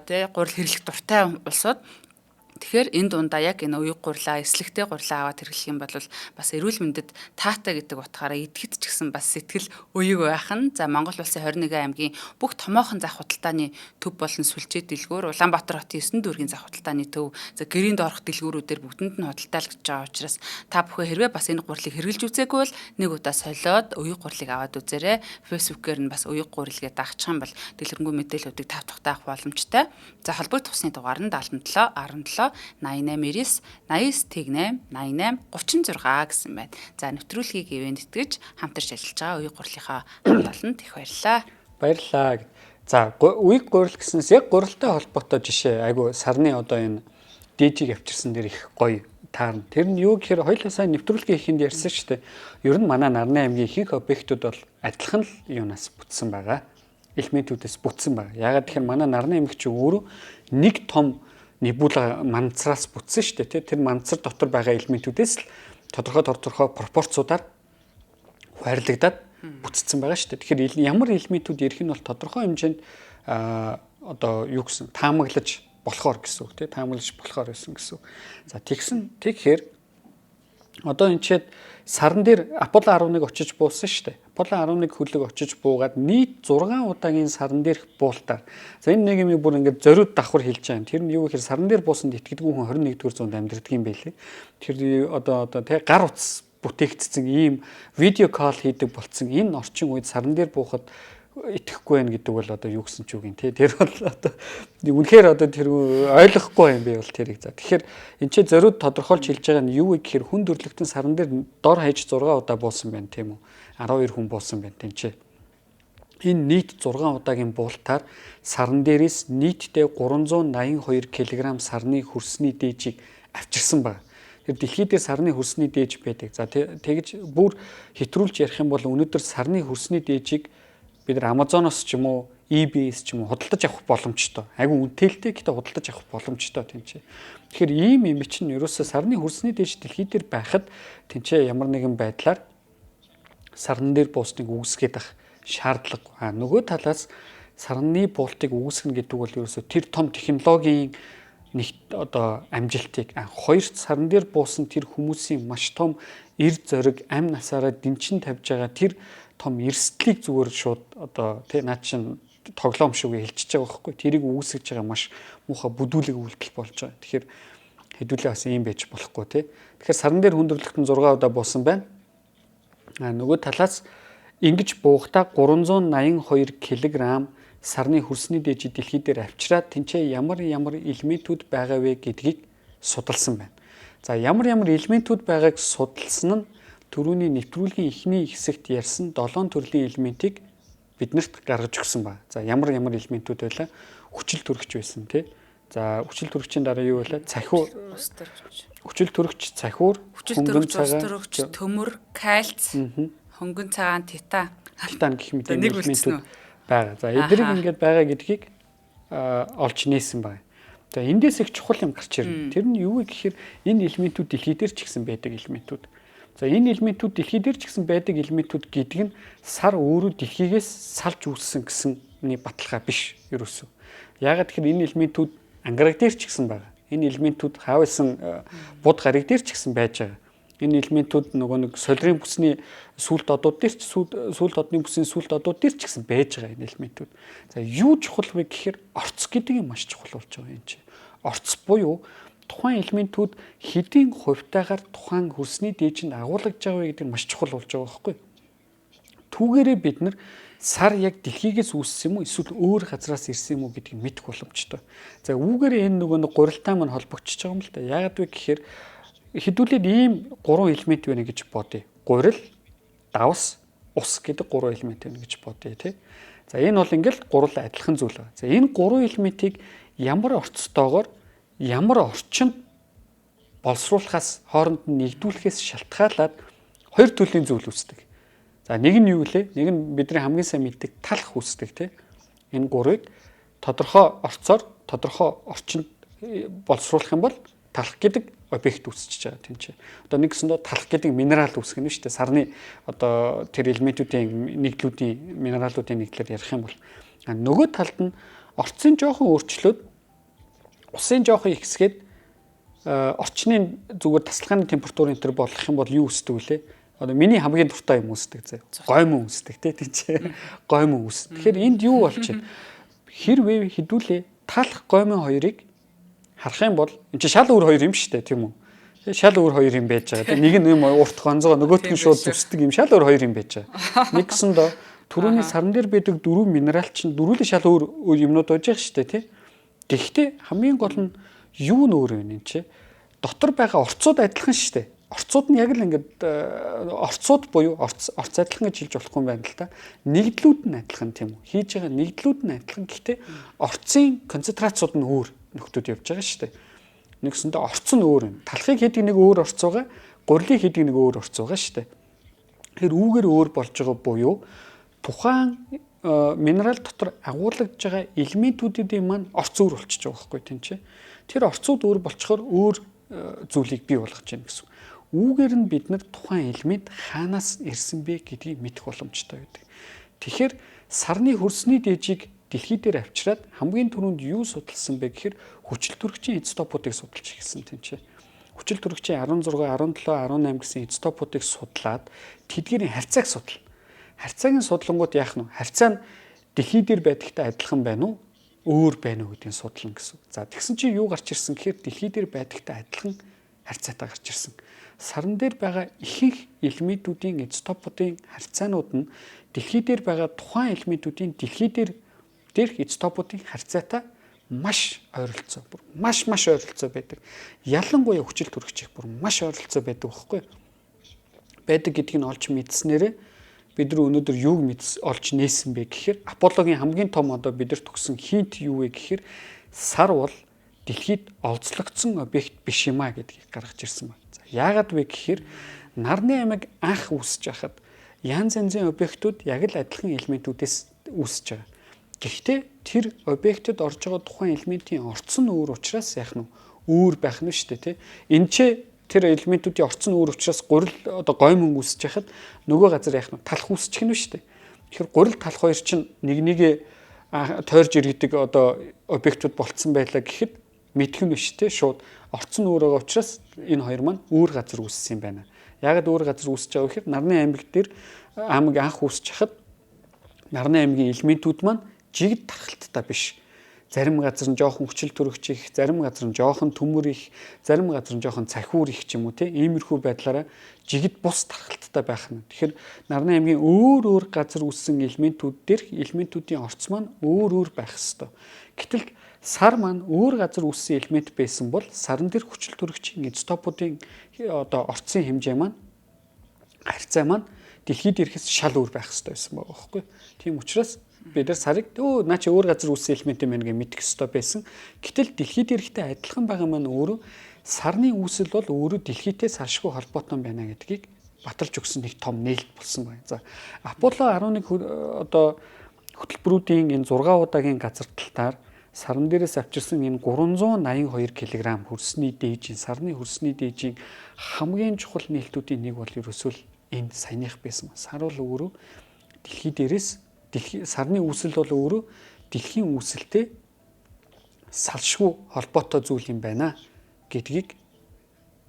[SPEAKER 1] тий гурил хэрэглэх дуртай улсууд. Тэгэхээр энэ дундаа яг энэ уяг гурлаа, эслэгтэй гурлаа аваад хэрэглэх юм бол бас эрүүл мэндэд таатай гэдэг утгаараа идэхэд ч гэсэн бас сэтгэл уяг байх нь. За Монгол улсын 21 аймгийн бүх томоохон зах худалдааны төв болон сүлжээ дэлгүүр, Улаанбаатар хотын 9 дүүргийн зах худалдааны төв, за гэрийн доорх дэлгүүрүүдээр бүгдэнд нь худалдаалагдж байгаа учраас та бүхэн хэрвээ бас энэ гурлыг хэрэглэж үзээгүй бол нэг удаа солиод уяг гурлыг аваад үзээрэй. Facebook-ээр нь бас уяг гурил гэдэг дагчих юм бол дэлгэрэнгүй мэдээллүүдийг тав тухтай авах боломжтой. За холбогдох усны дугаар нь 77 17 88 99 98 88 36 гэсэн байна. За нэвтрүүлгийг ивэн итгэж хамтарч ажиллаж байгаа уяг гурлынхаа хамт олонд их баярлалаа.
[SPEAKER 2] Баярлалаа. За уяг гурил гэснээс яг гурилтай холбоотой жишээ айгу сарны одоо энэ дижиг авчирсан дэр их гоё таарна. Тэр нь юу гэхээр хоёулаа сайн нэвтрүүлгийн ихэнд ярьсан шүү дээ. Ер нь манай Нарны аймгийн ихэнх объектууд бол адилхан л юунаас бүтсэн байгаа. Элементүүдээс бүтсэн байгаа. Яагаад гэхээр манай Нарны аймаг чи өөрөө нэг том небула манцраас бүтсэн шүү дээ. Тэр манцар дотор байгаа элементүүдээс л тодорхой пропорцуудаар хайрлагдаад бүтцсэн байгаа шүү дээ. Тэгэхээр ямар элементүүд ирэх нь бол тодорхой хэмжээнд одоо юу гэсэн таамаглаж болохоор гэсэн үг тий таамаглаж болохоор байсан гэсэн үг. За тэгсэн тэгэхээр одоо энэ чид саран дээр Аполло 11 очиж буусан шүү дээ. Аполло 11 хөлөг очиж буугаад нийт 6 удаагийн саран дээрх буултаар. За энэ нэг юм бүр ингээд зориуд давхар хэлж байгаа юм. Тэр нь юу гэхээр саран дээр буусанд итгэдэггүй хүн 21-р зуунд амьдардаг юм байлээ. Тэр одоо тий гар утас бүтээгдсэн ийм видео кол хийдэг болцсон энэ орчин үед саран дээр буухад итгэхгүй байх гэдэг бол одоо юу гэсэн ч үг юм тий. Тэр бол одоо үнэхээр одоо тэр ойлгохгүй юм би бол тэрийг. За тэгэхээр энэ ч зориуд тодорхойлж хэлж байгаа нь юу вэ гэхээр хүн төрөлхтөн саран дээр дор хаяж 6 удаа буусан байна тийм үү? 12 хүн буусан байна тийм ч. Энэ нийт 6 удаагийн буултаар саран дээрээс нийтдээ 382 кг сарны хөрсний дээжийг авчирсан байна. Тэр дэлхий дээр сарны хөрсний дээж байдаг. За тэгж бүр хэтрүүлж ярих юм бол өнөөдөр сарны хөрсний дээжийг Бид нар Amazon-оос ч юм уу, eBay-с ч юм уу худалдаж авах боломжтой. Айгүй үнэтэй л дээ, гэхдээ худалдаж авах боломжтой тийм чи. Тэгэхээр ийм юм чинь ерөөсөө сарны хөрсний дээжи дэлхий дээр байхад тэнцээ ямар нэгэн байдлаар сарн дээр буусныг үүсгээд ах шаардлага. А нөгөө талаас сарны буултыг үүсгэнэ гэдэг бол ерөөсөө тэр том технологийн нэг одоо амжилтыг, хоёрт сарн дээр буусан тэр хүмүүсийн маш том эр зориг, амь насаараа дэнчин тавьж байгаа тэр том эрсдлийг зүгээр шууд одоо тий наа чин тоглоом шүгэ хэлчихэж байгаа байхгүй. Тэрийг үүсгэж байгаа маш муухай бүдүүлэг үйлдэл болж байгаа. Тэгэхээр хэдүүлээ бас ийм байж болохгүй тий. Тэгэхээр сарн дээр хүндрэлтэн 6 удаа буусан байна. А нөгөө талаас ингэж буухдаа 382 кг сарны хөрсний дээжи дэлхий дээр авчираад тэнцээ ямар ямар элементүүд байгаа вэ гэдгийг судалсан байна. За ямар ямар элементүүд байгааг судалсан нь түрүүний нэвтрүүлгийн эхний хэсэгт ярьсан 7 төрлийн элементийг биднэрт гаргаж өгсөн ба. За ямар ямар элементүүд байлаа? Хүчил төрөгч байсан тий. За хүчил төрөгчийн дараа юу байлаа? Цахиур,
[SPEAKER 1] ус төрөгч.
[SPEAKER 2] Хүчил төрөгч, цахиур,
[SPEAKER 1] хүчил төрөгч, ус төрөгч, төмөр, кальц, хөнгөн цагаан, титан.
[SPEAKER 2] Титан гэх мэт элементүүд байгаа. За эдгэрийг ингээд байгаа гэдгийг олж нээсэн байна. За эндээс их чухал юм гарч ирнэ. Тэр нь юу вэ гэхээр энэ элементүүд дэлхий дээр ч гэсэн байдаг элементүүд. За энэ элементүүд дэлхий дээр ч гэсэн байдаг элементүүд гэдэг нь сар өөрөө дэлхийгээс салж үүссэн гэсэнний баталгаа биш ерөөсөө. Яагаад гэхээр энэ элементүүд ангараг дээр ч гэсэн байгаа. Энэ элементүүд хаавсан буд гариг дээр ч гэсэн байж байгаа. Энэ элементүүд нөгөө нэг солирын бүсний сүүлд одууд дээр ч сүүлд одны бүсний сүүлд одууд дээр ч гэсэн байж байгаа энэ элементүүд. За юу чухал вэ гэхээр орц гэдэг юм маш чухал болж байгаа юм чи. Орц буюу тухайн элементүүд хэдийн хувьтайгаар тухайн хөрсний дээжинд агуулгаж байгаа вэ гэдэг нь маш чухал болж байгаа байхгүй. Түүгээрээ бид нар сар яг дэлхийгээс үүссэн юм уу эсвэл өөр газраас ирсэн юм уу гэдгийг мэдэх боломжтой. За үүгээрээ энэ нөгөө нэг гурилтай маань холбогдчихож байгаа юм л да. Яагаад вэ гэхээр хэдүүлээд ийм гурван элемент байна гэж бодъё. Гурил, давс, ус гэдэг гурван элемент байна гэж бодъё тий. За энэ бол ингээл гурал адилхан зүйл байна. За энэ гурван элементийг ямар орцтойгоор ямар орчинд боловсруулахаас хооронд нь нэгдүүлэхээс шалтгаалаад хоёр төрлийн зүйл үүсдэг. За нэг нь юу вэ? Нэг нь бидний хамгийн сайн мэддэг талх үүсдэг тий. Энэ гурвыг тодорхой орцоор тодорхой орчинд боловсруулах юм бол талх гэдэг объект үүсчихэж байгаа тийм чи. Одоо нэг гэсэндээ талх гэдэг минерал үүсгэх нь шүү дээ. Сарны одоо тэр элементүүдийн нэгдлүүдийн минералуудын нэгдлээр ярих юм бол нөгөө талд нь орцын жоохон өөрчлөөд усын жоохон ихсгээд орчны зүгээр тасалгааны температурын төр болох юм бол юу үүсдэг вүлээ? Одоо миний хамгийн дуртай юм үүсдэг зэ. Гоймон үүсдэг тий тийм чи. Гоймон үүс. Тэгэхээр энд юу болж байна? Хэрвээ хэдүүлээ талх гоймон хоёрыг харах юм бол энэ чинь шал өөр хоёр юм шүү дээ тийм үү? Шал өөр хоёр юм байж байгаа. Нэг нь юм урт гонзгоо нөгөөх нь шууд зүсдэг юм шал өөр хоёр юм байж байгаа. Нэг гэсэндээ түрүүний сарн дээр байдаг дөрвөн минерал чинь дөрвөлээ шал өөр юмнууд байж байгаа шүү дээ тий. Тэгэхдээ хамгийн гол нь юу нь өөр вэ энэ чи? Дотор байгаа орцууд адилхан шүү дээ. Орцууд нь яг л ингээд орцууд буюу орц адилхан гэж хэлж болохгүй юм байна л да. Нэгдлүүд нь адилхан тийм үү? Хийж байгаа нэгдлүүд нь адилхан. Гэхдээ орцын концентрацууд нь өөр нөхдүүд явж байгаа шүү дээ. Нэгсэндээ орц нь өөр юм. Талхыг хийдэг нэг өөр орц байгаа, гурилыг хийдэг нэг өөр орц байгаа шүү дээ. Тэгэхээр үүгээр өөр болж байгаа буюу тухайн минерал дотор агуулгаж байгаа элементүүдийн маань орц өөр болчихж байгаа байхгүй тийм чи. Тэр орцууд өөр болчихоор өөр зүйлийг бий болгож байна гэсэн. Үүгээр нь бид нар тухайн элемент хаанаас ирсэн бэ гэдгийг мэдэх боломжтой байдаг. Тэгэхээр сарны хөрсний дээжийг дэлхий дээр авчираад хамгийн түрүүнд юу судалсан бэ гэхээр хүчил төрөгчийн изотопуудыг судалж эхэлсэн тийм чи. Хүчил төрөгчийн 16, 17, 18 гэсэн изотопуудыг судлаад тэдгээрийн харьцааг судална. Харьцааг нь судлангууд яах нь вэ? Харьцаа нь дэлхий дээр байдагтай адилхан байна уу? Өөр байна уу гэдгийг судлана гэсэн. За тэгсэн чинь юу гарч ирсэн гэхээр дэлхий дээр байдагтай адилхан харьцаатай гарч ирсэн. Сарн дээр байгаа ихэнх элементүүдийн изотопуудын харьцаанууд нь дэлхий дээр байгаа тухайн элементүүдийн дэлхий дээр дээрх изотопуудын харьцаатай маш ойролцоо, бүр маш маш ойролцоо байдаг. Ялангуяа хүчил төрөгч их бүр маш ойролцоо байдаг байхгүй юу? Байдаг гэдгийг нь олж мэдснээрээ бид нар өнөөдөр юуг мэдс олж нээсэн бэ гэхээр Аполлогийн хамгийн том одоо бидэрт өгсөн хинт юу вэ гэхээр сар бол дэлхийд олзлогдсон объект биш юм а гэдгийг гаргаж ирсэн байна. За яагаад вэ гэхээр нарны аймаг анх үүсэж байхад янз янзын объектууд яг л адилхан элементүүдээс үүсэж байгаа. Гэхдээ тэр объектэд орж байгаа тухайн элементийн орц нь өөр учраас яах нь өөр байх нь шүү дээ, тий. Энд ч тэр элементүүдийн орц нь өөр учраас гурил одоо гоймон үүсэж яхад нөгөө газар яах нь талх үүсчих нь шүү дээ. Тэгэхээр гурил талх хоёр чинь нэг нэгэ тойрж иргэдэг одоо объектууд болцсон байлаа гэхэд мэдэх нь биш те, шууд орц нь өөр байгаа учраас энэ хоёр маань өөр газар үүссэн юм байна. Яагаад өөр газар үүсэж байгаа вэ гэхээр нарны аймаг дээр аймаг анх үүсэж хахад нарны аймгийн элементүүд маань жигд тархалттай биш. Зарим газар нь жоохон хүчил төрөгч их, зарим газар нь жоохон төмөр их, зарим газар нь жоохон цахиур их ч юм уу те. Иймэрхүү байдлаараа жигд бус тархалттай байх нь. Тэгэхээр нарны аймгийн өөр өөр газар үүссэн элементүүд дээрх элементүүдийн орц маань өөр өөр байх ёстой. Гэтэл сар маань өөр газар үүссэн элемент байсан бол саран дээр хүчил төрөгчийн изотопуудын одоо орцын хэмжээ маань харьцаа маань дэлхийд ирэхээс шал өөр байх ёстой байсан байгаа байхгүй. Тийм учраас бид нар сарыг өө наа чи өөр газар үүссэн элемент юм байна гэж мэдэх ёстой байсан. Гэтэл дэлхийд ирэхтэй адилхан байгаа маань өөрөө сарны үүсэл бол өөрөө дэлхийтэй салшгүй холбоотой байна гэдгийг баталж өгсөн нэг том нээлт болсон байна. За Аполло 11 одоо хөтөлбөрүүдийн энэ 6 удаагийн газардалтаар саран дээрээс авчирсан энэ 382 кг хөрсний дээжийн сарны хөрсний дээжийн хамгийн чухал нээлтүүдийн нэг бол ерөөсөө л энэ саяных байсан. Сар бол өөрөө дэлхий дээрээс дэлхий сарны үүсэл бол өөрөө дэлхийн үүсэлтэй салшгүй холбоотой зүйл юм байна гэдгийг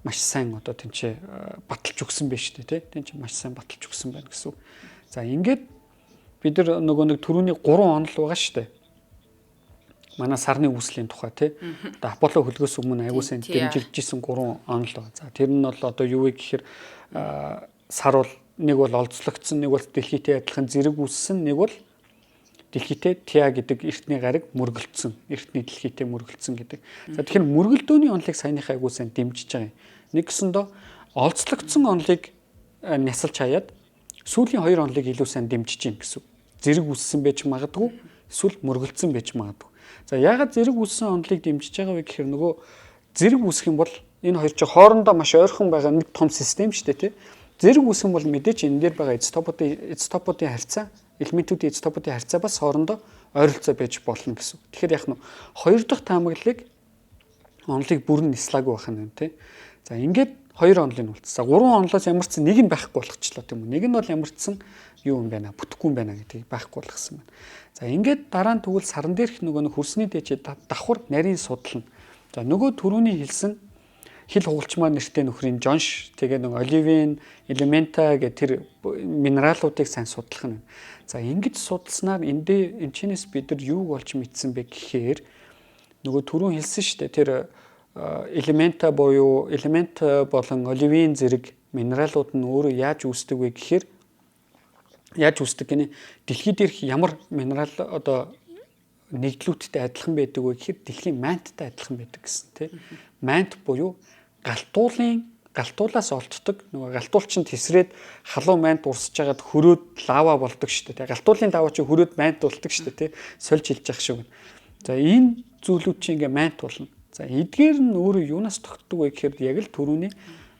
[SPEAKER 2] маш сайн одоо тэнцээ баталж өгсөн байж тээ, тий. Тэнцээ маш сайн баталж өгсөн байна гэсэн үг. За ингээд бид нар нөгөө нэг түрүүний 3 онол байгаа шүү дээ. Манай сарны үүслийн тухай тий. Одоо Аполло хөлгөөс өмнө аягүй сайн дэмжигдчихсэн 3 онол байгаа. За тэр нь бол одоо юу вэ гэхээр сар бол нэг бол олзлогдсон, нэг бол дэлхийтэй адилхан зэрэг үүссэн, нэг бол дэлхийтэй Тиа гэдэг эртний гариг мөргөлдсөн, эртний дэлхийтэй мөргөлдсөн гэдэг. За тэгэхээр мөргөлдөөний онолыг саяныхаа аягүй сайн дэмжиж байгаа юм. Нэг гэсэндөө олзлогдсон онолыг нясалж хаяад сүүлийн хоёр онолыг илүү сайн дэмжиж гин гэсэн. Зэрэг үүссэн байж магадгүй, эсвэл мөргөлдсөн байж магадгүй. За яагаад зэрэг үүссэн онолыг дэмжиж байгаа вэ гэхээр нөгөө зэрэг үүсэх юм бол энэ хоёр чинь хоорондоо маш ойрхон байгаа нэг том систем шүү дээ, тий. Зэрэг үүсэх юм бол мэдээч энэ дээр байгаа изотопуудын харьцаа, элементүүдийн изотопуудын харьцаа бас хоорондоо ойролцоо байж болно гэсэн. Тэгэхээр яг нь хоёр дахь таамаглалыг онолыг бүрэн нислаагүй байх нь тий. За ингээд хоёр онолыг үлдсэн. Гурван онолоос ямар ч нэг нь байхгүй болгочлоо тийм үү. Нэг нь бол ямар ч сан юу юм байна, бүтэхгүй юм байна гэдгийг байхгүй болгосон байна. За ингээд дараа нь тэгвэл саран дээрх нөгөө нэг хөрсний дээжээ давхар нарийн судлана. За нөгөө түрүүний хэлсэн хил хугалчмаар нэртэй нөхрийн Жонш тэгээ нэг оливин, элемента гэх тэр минералуудыг сайн судлах нь. За ингэж судалснаар эндээ энэчнээс бид нар юуг олж мэдсэн бэ гэхээр нөгөө түрүүн хэлсэн шүү дээ тэр элемента буюу элемент болон оливин зэрэг минералууд нь өөрөө яаж үүсдэг вэ гэхээр яаж үүсдэг гинэ дэлхий дээрх ямар минерал одоо нэгдлүүдтэй адилхан байдаг вэ гэхээр дэлхийн манттай адилхан байдаг гэсэн тий. Мант буюу галтуулын галтуулаас олддог нөгөө галтуул чинь тесрээд халуун мант урсж хагаад хөрөөд лава болдог шүү дээ. Галтуулын лава чинь хөрөөд мант болдог шүү дээ тий. Сольж хилж явах шиг. За энэ зүйлүүд чинь ингээ мант болно. За эдгээр нь өөрөө юунаас тогтдог вэ гэхээр яг л түрүүний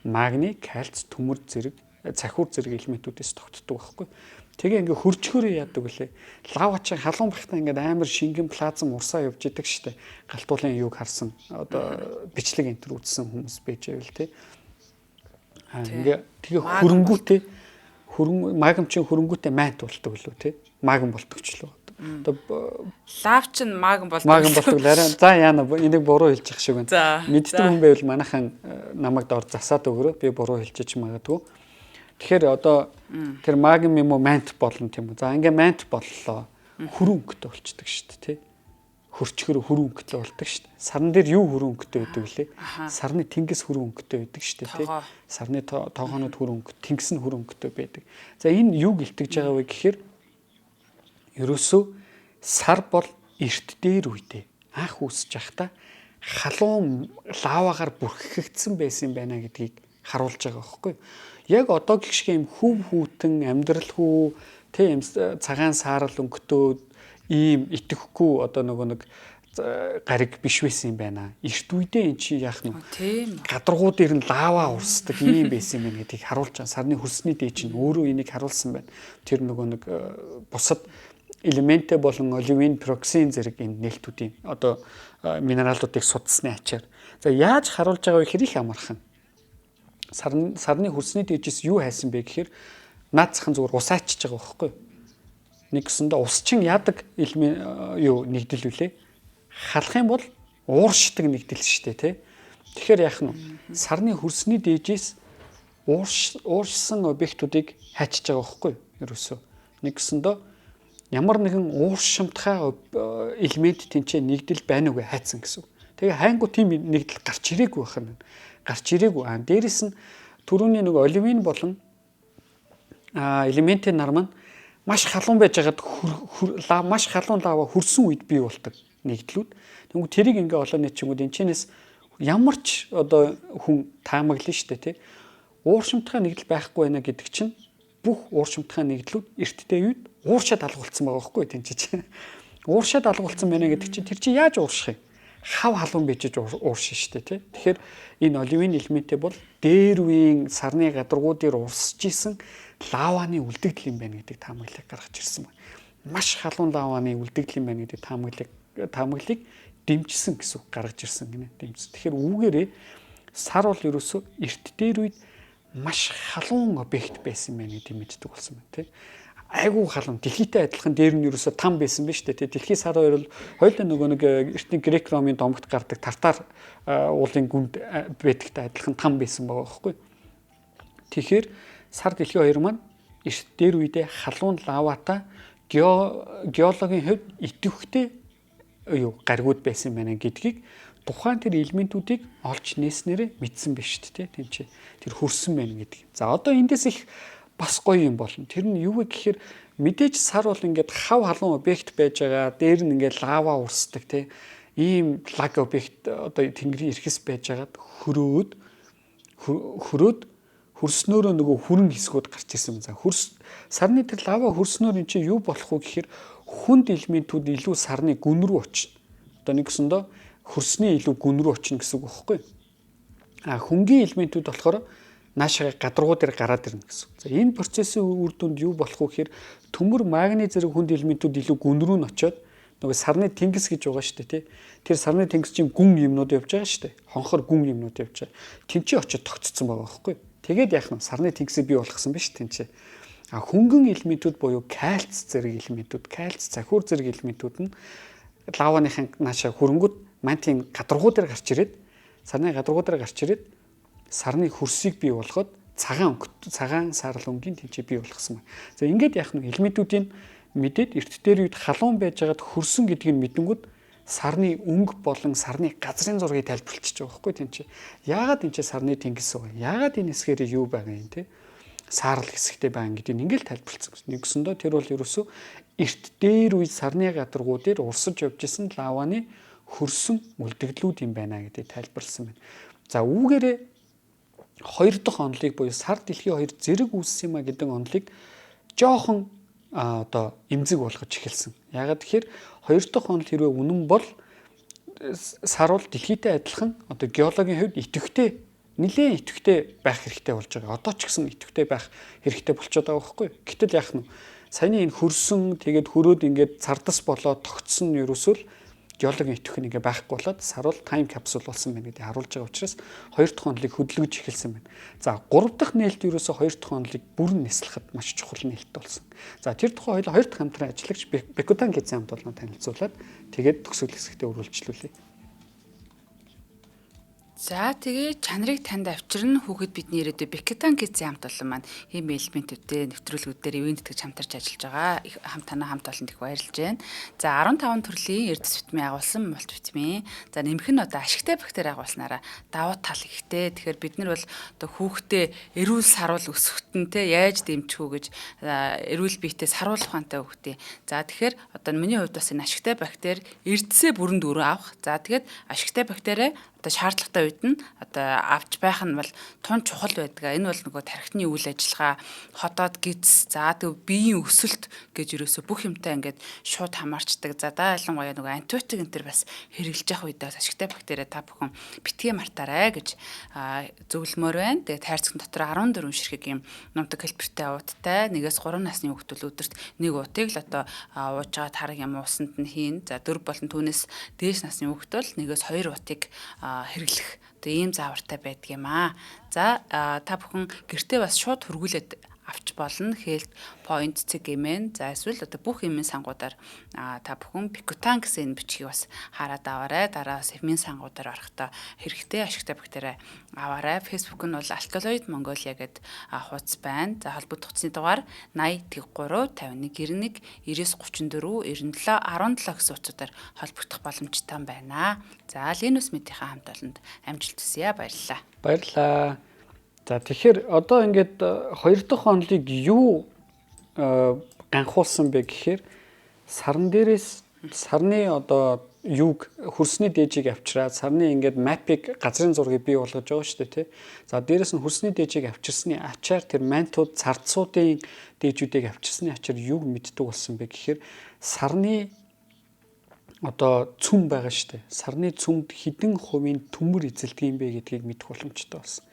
[SPEAKER 2] магни, кальц, төмөр зэрэг, цахиур зэрэг элементүүдээс тогтдог байхгүй. Тэгээ ингээ хөрчгөөрөө яадаг вүлээ. Лава чинь халуун байхдаа ингээд амар шингэн плазм урсаа явж идэг штэ. Галтуулын юуг харсан одоо бичлэг энэ төр үзсэн хүмүүс байж байвал тий. Аа ингээ тэгээ хөрөнгүүтээ хөрөн магм чинь хөрөнгүүтээ майт болдог лөө тий. Магм болдог ч лөө.
[SPEAKER 1] Одоо лав чинь магм болдог.
[SPEAKER 2] Магм болдог л арай. За яана энийг буруу хэлж явах шиг байна. Мэддэг хүн байвал манайхан намайг дор засаад өгөрөө. Би буруу хэлчихэж магадгүй. Тэгэхээр одоо тэр магм юм уу мант болно тийм үү. За ингээ мант боллоо. Хүрэн өнгөтэй болчдөг шүү дээ тий. Хөрчгөр хүрэн өнгөтэй болдог шүү дээ. Сарн дээр юу хүрэн өнгөтэй байдаг вүлээ? Сарны тэнгис хүрэн өнгөтэй байдаг шүү дээ тий. Сарны тоогоонууд хүрэн өнгө, тэнгис нь хүрэн өнгөтэй байдаг. За энэ юу гэлтэж байгаа вэ гэхээр ерөөсөө сар бол эрт дээр үедээ анх үүсэж байхдаа халуун лавагаар бүрхэгдсэн байсан юм байна гэдгийг харуулж байгаа байхгүй юу? Яг одоо гэх шиг юм хөв хүүтэн амьдралгүй тийм цагаан саарал өнгөтөө ийм итгэхгүй одоо нөгөө нэг гариг биш байсан юм байна. Эрт үедээ эн чинь яах нь гадаргуу дээр нь лава урсдаг ийм байсан юм байна гэдгийг харуулж байгаа. Сарны хөрсний дээд чинь өөрөө энийг харуулсан байна. Тэр нөгөө нэг бусад Элементэ болон оливин, пироксин зэрэг энэ нээлтүүдийн одоо минералуудыг судалсны ачаар. За, яаж харуулж байгаа вэ гэхээр их амархан. Сарны хөрсний дээжээс юу хайсан бэ гэхээр наад зах нь зүгээр ус айчиж байгаа байхгүй юу? Нэг гэсэндээ ус чин яадаг элемент юу нэгдэл вүлээ? Халах юм бол ууршдаг нэгдэл шүү дээ, тий. Тэгэхээр яах нь сарны хөрсний дээжээс ууршсан объектуудыг хайчиж байгаа байхгүй юу? Ерөөсөө. Нэг гэсэндээ ямар нэгэн ууршимтгай элемент тэнцээ нэгдэл байна уу гэж хайцсан гэсэн. Тэгээ хайнгу тийм нэгдэл гарч ирээгүй байх нь. Гарч ирээгүй. Аа, дээрэс нь түрүүний нэг оливин болон элементийн нар маань маш халуун байж байгаад маш халуун лава хөрсөн үед бий болдог нэгдлүүд. Тэгвэл тэрийг ингээ олоо нэчингүүд энэ чинээс ямар ч одоо хүн таамаглана шүү дээ, тий. Ууршимтгай нэгдэл байхгүй байна гэдэг чинь бүх ууршимтгай нэгдлүүд эрттэй үед ууршаад алгуулсан байгаа байхгүй тийм чи. Ууршаад алгуулсан байна гэдэг чинь тэр чинь яаж уурших юм? Хав халуун байж ууршин шүү дээ, тий. Тэгэхээр энэ оливин элементээ бол дээр үеийн сарны гадаргуу дээр урсж исэн лаваны үлдэгдэл юм байна гэдэг таамаглалыг гаргаж ирсэн байна. Маш халуун лаваны үлдэгдэл юм байна гэдэг таамаглалыг дэмжсэн гэсэн үг, гаргаж ирсэн гинэ, дэмжсэн. Тэгэхээр үүгээрээ сар бол ерөөсөө эрт дээр үед маш халуун объект байсан байна гэдэг мэддэг болсон байна, тий. Айгуу халуун, дэлхийтэй адилхан дээр нь ерөөсөө там байсан биз дээ, тий. Дэлхий сар хоёр бол хоёулаа нөгөө нэг эртний Грек Ромын домогт гардаг Тартар уулын гүнд байдагтай адилхан там байсан байгаа байхгүй. Тэгэхээр сар дэлхий хоёр маань эрт дээр үедээ халуун лаватай геологийн хувьд идэвхтэй юу гаригууд байсан байна гэдгийг тухайн тэр элементүүдийг олж нээснээрээ мэдсэн биш үү, тийм чи тэр хөрсөн байна гэдэг. За, одоо эндээс их бас гоё юм болно. Тэр нь юу вэ гэхээр мэдээж сар бол ингээд хав халуун объект байж байгаа. Дээр нь ингээд лава урсдаг, тий. Ийм лаг объект одоо тэнгэрийн эрхэс байж байгаад хөрөөд хөрснөөрөө нөгөө хүрэн хэсгүүд гарч ирсэн юм. За, хөрс сарны тэр лава хөрснөөр эн чинь юу болох вэ гэхээр хүнд элементүүд илүү сарны гүн рүү очино. Одоо нэг гэсэндээ хөрсний илүү гүн рүү очино гэсэн үг байхгүй юу? А хөнгийн элементүүд болохоор наашаа гадаргуу дээр гараад ирнэ гэсэн. За, энэ процессын үр дүнд юу болох вэ гэхээр төмөр, магний зэрэг хүнд элементүүд илүү гүн рүү нь очиод нөгөө сарны тэнгис гэж байгаа шүү дээ, тий. Тэр сарны тэнгис чинь гүн юмнууд явж байгаа шүү дээ. Хонхор гүн юмнууд явж байгаа. Тэнцээ очиод тогтцсон байгаа байхгүй юу? Тэгээд яах нь сарны тэнгисийг бий болгосон биш тэнцээ. А хөнгөн элементүүд буюу кальц зэрэг элементүүд, кальц, цахиур зэрэг элементүүд нь лаваныхын наашаа хөрөнгөд мантийн гадаргуу дээр гарч ирээд, сарны гадаргуу дээр гарч ирээд сарны хөрсийг бий болгоод цагаан өнгөт, цагаан сарл өнгийн тэнцээ бий болгосон байна. За, ингээд яах нь элементүүдийн мэдээд эрт дээр үед халуун байжгаад хөрсөн гэдгийг мэдэнгүүд сарны өнгө болон сарны газрын зургийг тайлбарлчихж байгаа байхгүй тийм чи. Яагаад энэ чи сарны тэнгис байгаа? Яагаад энэ хэсгээр юу байгаа юм те? Саарл хэсэгтэй байна гэдгийг ингээл тайлбарласан гэсэн. Нэгсэндээ тэр бол ерөөсөө эрт дээр үед сарны гадаргуу дээр урсаж явж исэн лаваны хөрсөн үлдэгдлүүд юм байна гэдгийг тайлбарласан байна. За, үүгээрээ хоёр дахь онолыг буюу сар дэлхий хоёр зэрэг үүссэн юм а гэдэг онолыг жоохон одоо эмзэг болгож эхэлсэн. Яагаад тэгэхээр хоёр дахь онол хэрвээ үнэн бол сар бол дэлхийтэй адилхан одоо геологийн хувьд идэвхтэй, нэлээд идэвхтэй байх хэрэгтэй болж байгаа. Одоо ч гэсэн идэвхтэй байх хэрэгтэй болчиход байгаа байхгүй. Гэтэл яах нь саяны энэ хөрсөн, тэгээд хөрөөд ингээд цардас болоод тогтсон нь ерөөсөө л геологийн идэвх нь ингээ байхгүй болоод сар бол time capsule болсон байна гэдгийг харуулж байгаа учраас хоёр дахь онолыг хөдөлгөж эхэлсэн байна. За, гурав дахь нээлт ерөөсөө хоёр дахь онолыг бүрэн нислэхэд маш чухал нээлт болсон. За, тэр тухай хоёул хоёр дахь хамтран ажиллагч Бекутан гэсэн хамт олноо танилцуулаад тэгээд төгсгөл хэсэгтээ үргэлжлүүлье.
[SPEAKER 1] За, тэгээ чанарыг танд авчирна хүүхэд бидний ирээдүй Бекетан гэсэн хамт олон маань ийм элементүүдтэй нэвтрүүлгүүдээр ивент тэтгэж хамтарч ажиллаж байгаа. Хамт танаа хамт олонд их баярлж байна. За, 15 төрлийн эрдэс витамин агуулсан мультивитамин. За, нэмэх нь одоо ашигтай бактери агуулснараа давуу тал ихтэй. Тэгэхээр бид нар бол одоо хүүхдээ эрүүл саруул өсөхтөн те яаж дэмжих үү гэж эрүүл биетэй саруул ухаантай хүүхдээ. За, тэгэхээр одоо миний хувьд бас энэ ашигтай бактери эрдэсээ бүрэн дүүрэн авах. За, тэгээд ашигтай бактери одоо шаардлагатай үед нь одоо авч байх нь бол тун чухал байдаг. Энэ бол нөгөө тархины үйл ажиллагаа, ходоод гиз, за тэг биеийн өсөлт гэж ерөөсө бүх юмтай ингээд шууд хамаарчдаг. За да ялангуяа нөгөө антибиотик энэ төр бас хэрэглэж явах үедээ ашигтай бактери та бүхэн битгий мартаарай гэж зөвлөмөр байна. Тэгээ тайрцган дотор 14 ширхэг юм нумтаг хэлбэртэй ууттай 1-3 насны хүүхдүүд өдөрт нэг уутыг л одоо ууж байгаа тараг юм уусанд нь хийн. За 4 болон түүнээс дээш насны хүүхд бол 1-2 уутыг хэрэглэх одоо ийм заавартай байдаг юм аа. За та бүхэн гэртээ бас шууд хүргүүлээд авч болно. Health Point цэг гэмэн. За эсвэл одоо бүх эмийн сангуудаар та бүхэн Пикутан гэсэн энэ бичгийг бас хараад аваарай. Дараа бас эмийн сангуудаар орохдоо хэрэгтэй ашигтай бактери аваарай. Facebook нь бол Alkaloid Mongolia гэд хуудас байна. За холбогдох утасны дугаар 80 3 51 91 99 34 97 17 гэсэн утсуудаар холбогдох боломжтой байна. За Linus мэдийнхээ хамт олонд амжилт хүсье. Баярлалаа.
[SPEAKER 2] Баярлалаа. За тэгэхээр одоо ингээд хоёр дахь онолыг юу ганхуулсан бэ гэхээр сарн дээрээс сарны одоо юуг хөрсний дээжийг авчираад сарны ингээд мапыг газрын зургийг бий болгож байгаа шүү дээ тий. За дээрэс нь хөрсний дээжийг авчирсны ачаар тэр мантууд царцуудын дээжүүдийг авчирсны ачаар юуг мэддэг болсон бэ гэхээр сарны одоо цүм байгаа шүү дээ. Сарны цүмд хэдэн хувийн төмөр эзэлдэг юм бэ гэдгийг мэдэх боломжтой болсон.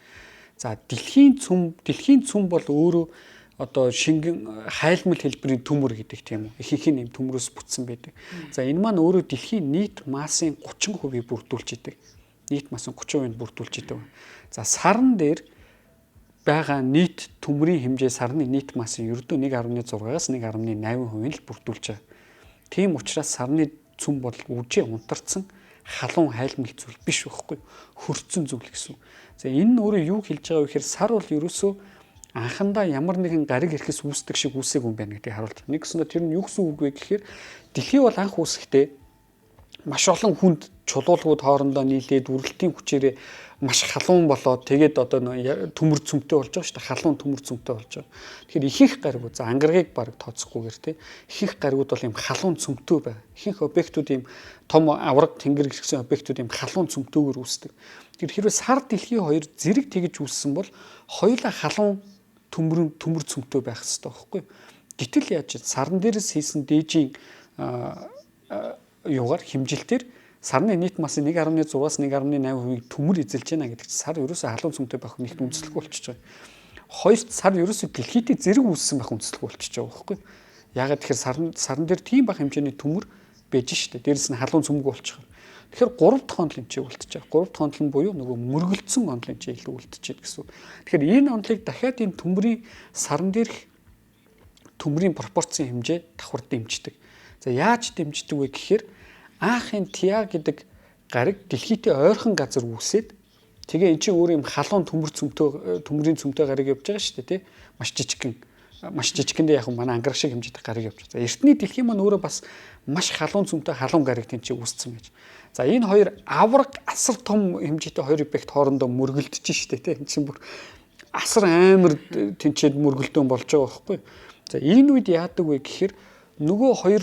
[SPEAKER 2] За дэлхийн цүм бол өөрөө одоо шингэн хайлмал хэлбэрийн төмөр гэдэг тийм үү. Ихэнх нь юм төмрөөс бүтсэн байдаг. За энэ маань өөрөө дэлхийн нийт массын 30%-ийг бүрдүүлж идэг. Нийт массын 30%-ийг бүрдүүлж идэг. За сарн дээр байгаа нийт төмрийн хэмжээ сарны нийт массын ердөө 1.6-аас 1.8% л бүрдүүлж байгаа. Тийм учраас сарны цүм бол үжээ унтарсан халуун хайлмал зүйл биш байхгүй, хөрцөн зүйл гэсэн. За энэ нь өөрөө юу хэлж байгаа вэ гэхээр сар бол ерөөсөө анхандаа ямар нэгэн гариг эрхэс үүсдэг шиг үүсээг юм байна гэдгийг харуулж байгаа. Нэг гэсэндээ тэр нь юу гэсэн үг вэ гэхээр дэлхий бол анх үүсэхдээ маш олон хүнд чулуулгууд хоорондоо нийлээд үргэлтийн хүчээрээ маш халуун болоод тэгээд одоо төмөр цөмтэй болж байгаа шүү дээ. Халуун төмөр цөмтэй болж байгаа. Тэгэхээр ихэнх гаригууд за ангаргийг баг тооцохгүйгээр тий. Ихэнх гаригууд бол ийм халуун цөмтэй байна. Ихэнх объектууд ийм том авраг тэнгэр гэсэн объектууд ийм халуун цөмтэйгээр үүсдэг. Тэгэхээр хэрвээ сар дэлхий хоёр зэрэг тэгж үүссэн бол хоёулаа халуун төмөр цөмтэй байх хэрэгтэй байхгүй юу? Гэтэл яаж сарн дээрээс хийсэн дээжийн юугаар хэмжилтээр сарны нийт массын 1.6-аас 1.8%-ийг төмөр эзэлж байна гэдэг чинь сар ерөөсөө халуун цөмтэй байх нэгт үндэслэхгүй болчихж байгаа. Хоёрт сар ерөөсөө дэлхийдээ зэрэг үүссэн байх үндэслэхгүй болчихж байгаа байхгүй юу? Яагаад тэгэхээр сарн дээр тийм бах хэмжээний төмөр байж штэ. Дээрээс нь халуун цөмгүй болчихоор. Тэгэхээр 3 дахь онол энэ чинь үлдчихэж байгаа. 3 дахь онол нь буюу нөгөө мөргөлдсөн онол энэ чинь илүү үлдчихэж гэсэн. Тэгэхээр энэ онолыг дахиад энэ төмрийн сарн дээрх төмрийн пропорцийн хэмжээ давхар дэмждэг. За яаж дэмждэг вэ гэхээр анх энэ Тиа гэдэг гариг дэлхийтэй ойрхон газар үүсээд тэгээ эн чинь өөр юм халуун төмөр цөмтөө төмрийн цөмтөө гариг явж байгаа шүү дээ тий. Маш жижигхэндээ яг манай ангараг шиг хэмжээтэй гариг явж байгаа. За эртний дэлхийн маань өөрөө бас маш халуун цөмтөө халуун гариг тийм чи үүссэн байж. За энэ хоёр авраг асар том хэмжээтэй хоёр объект хоорондоо мөргөлдөж штэ тий. Эн чинь бүр асар амар тэнцээд мөргөлдөөн болж байгаа байхгүй. За энэ үед яадаг вэ гэхээр нөгөө хоёр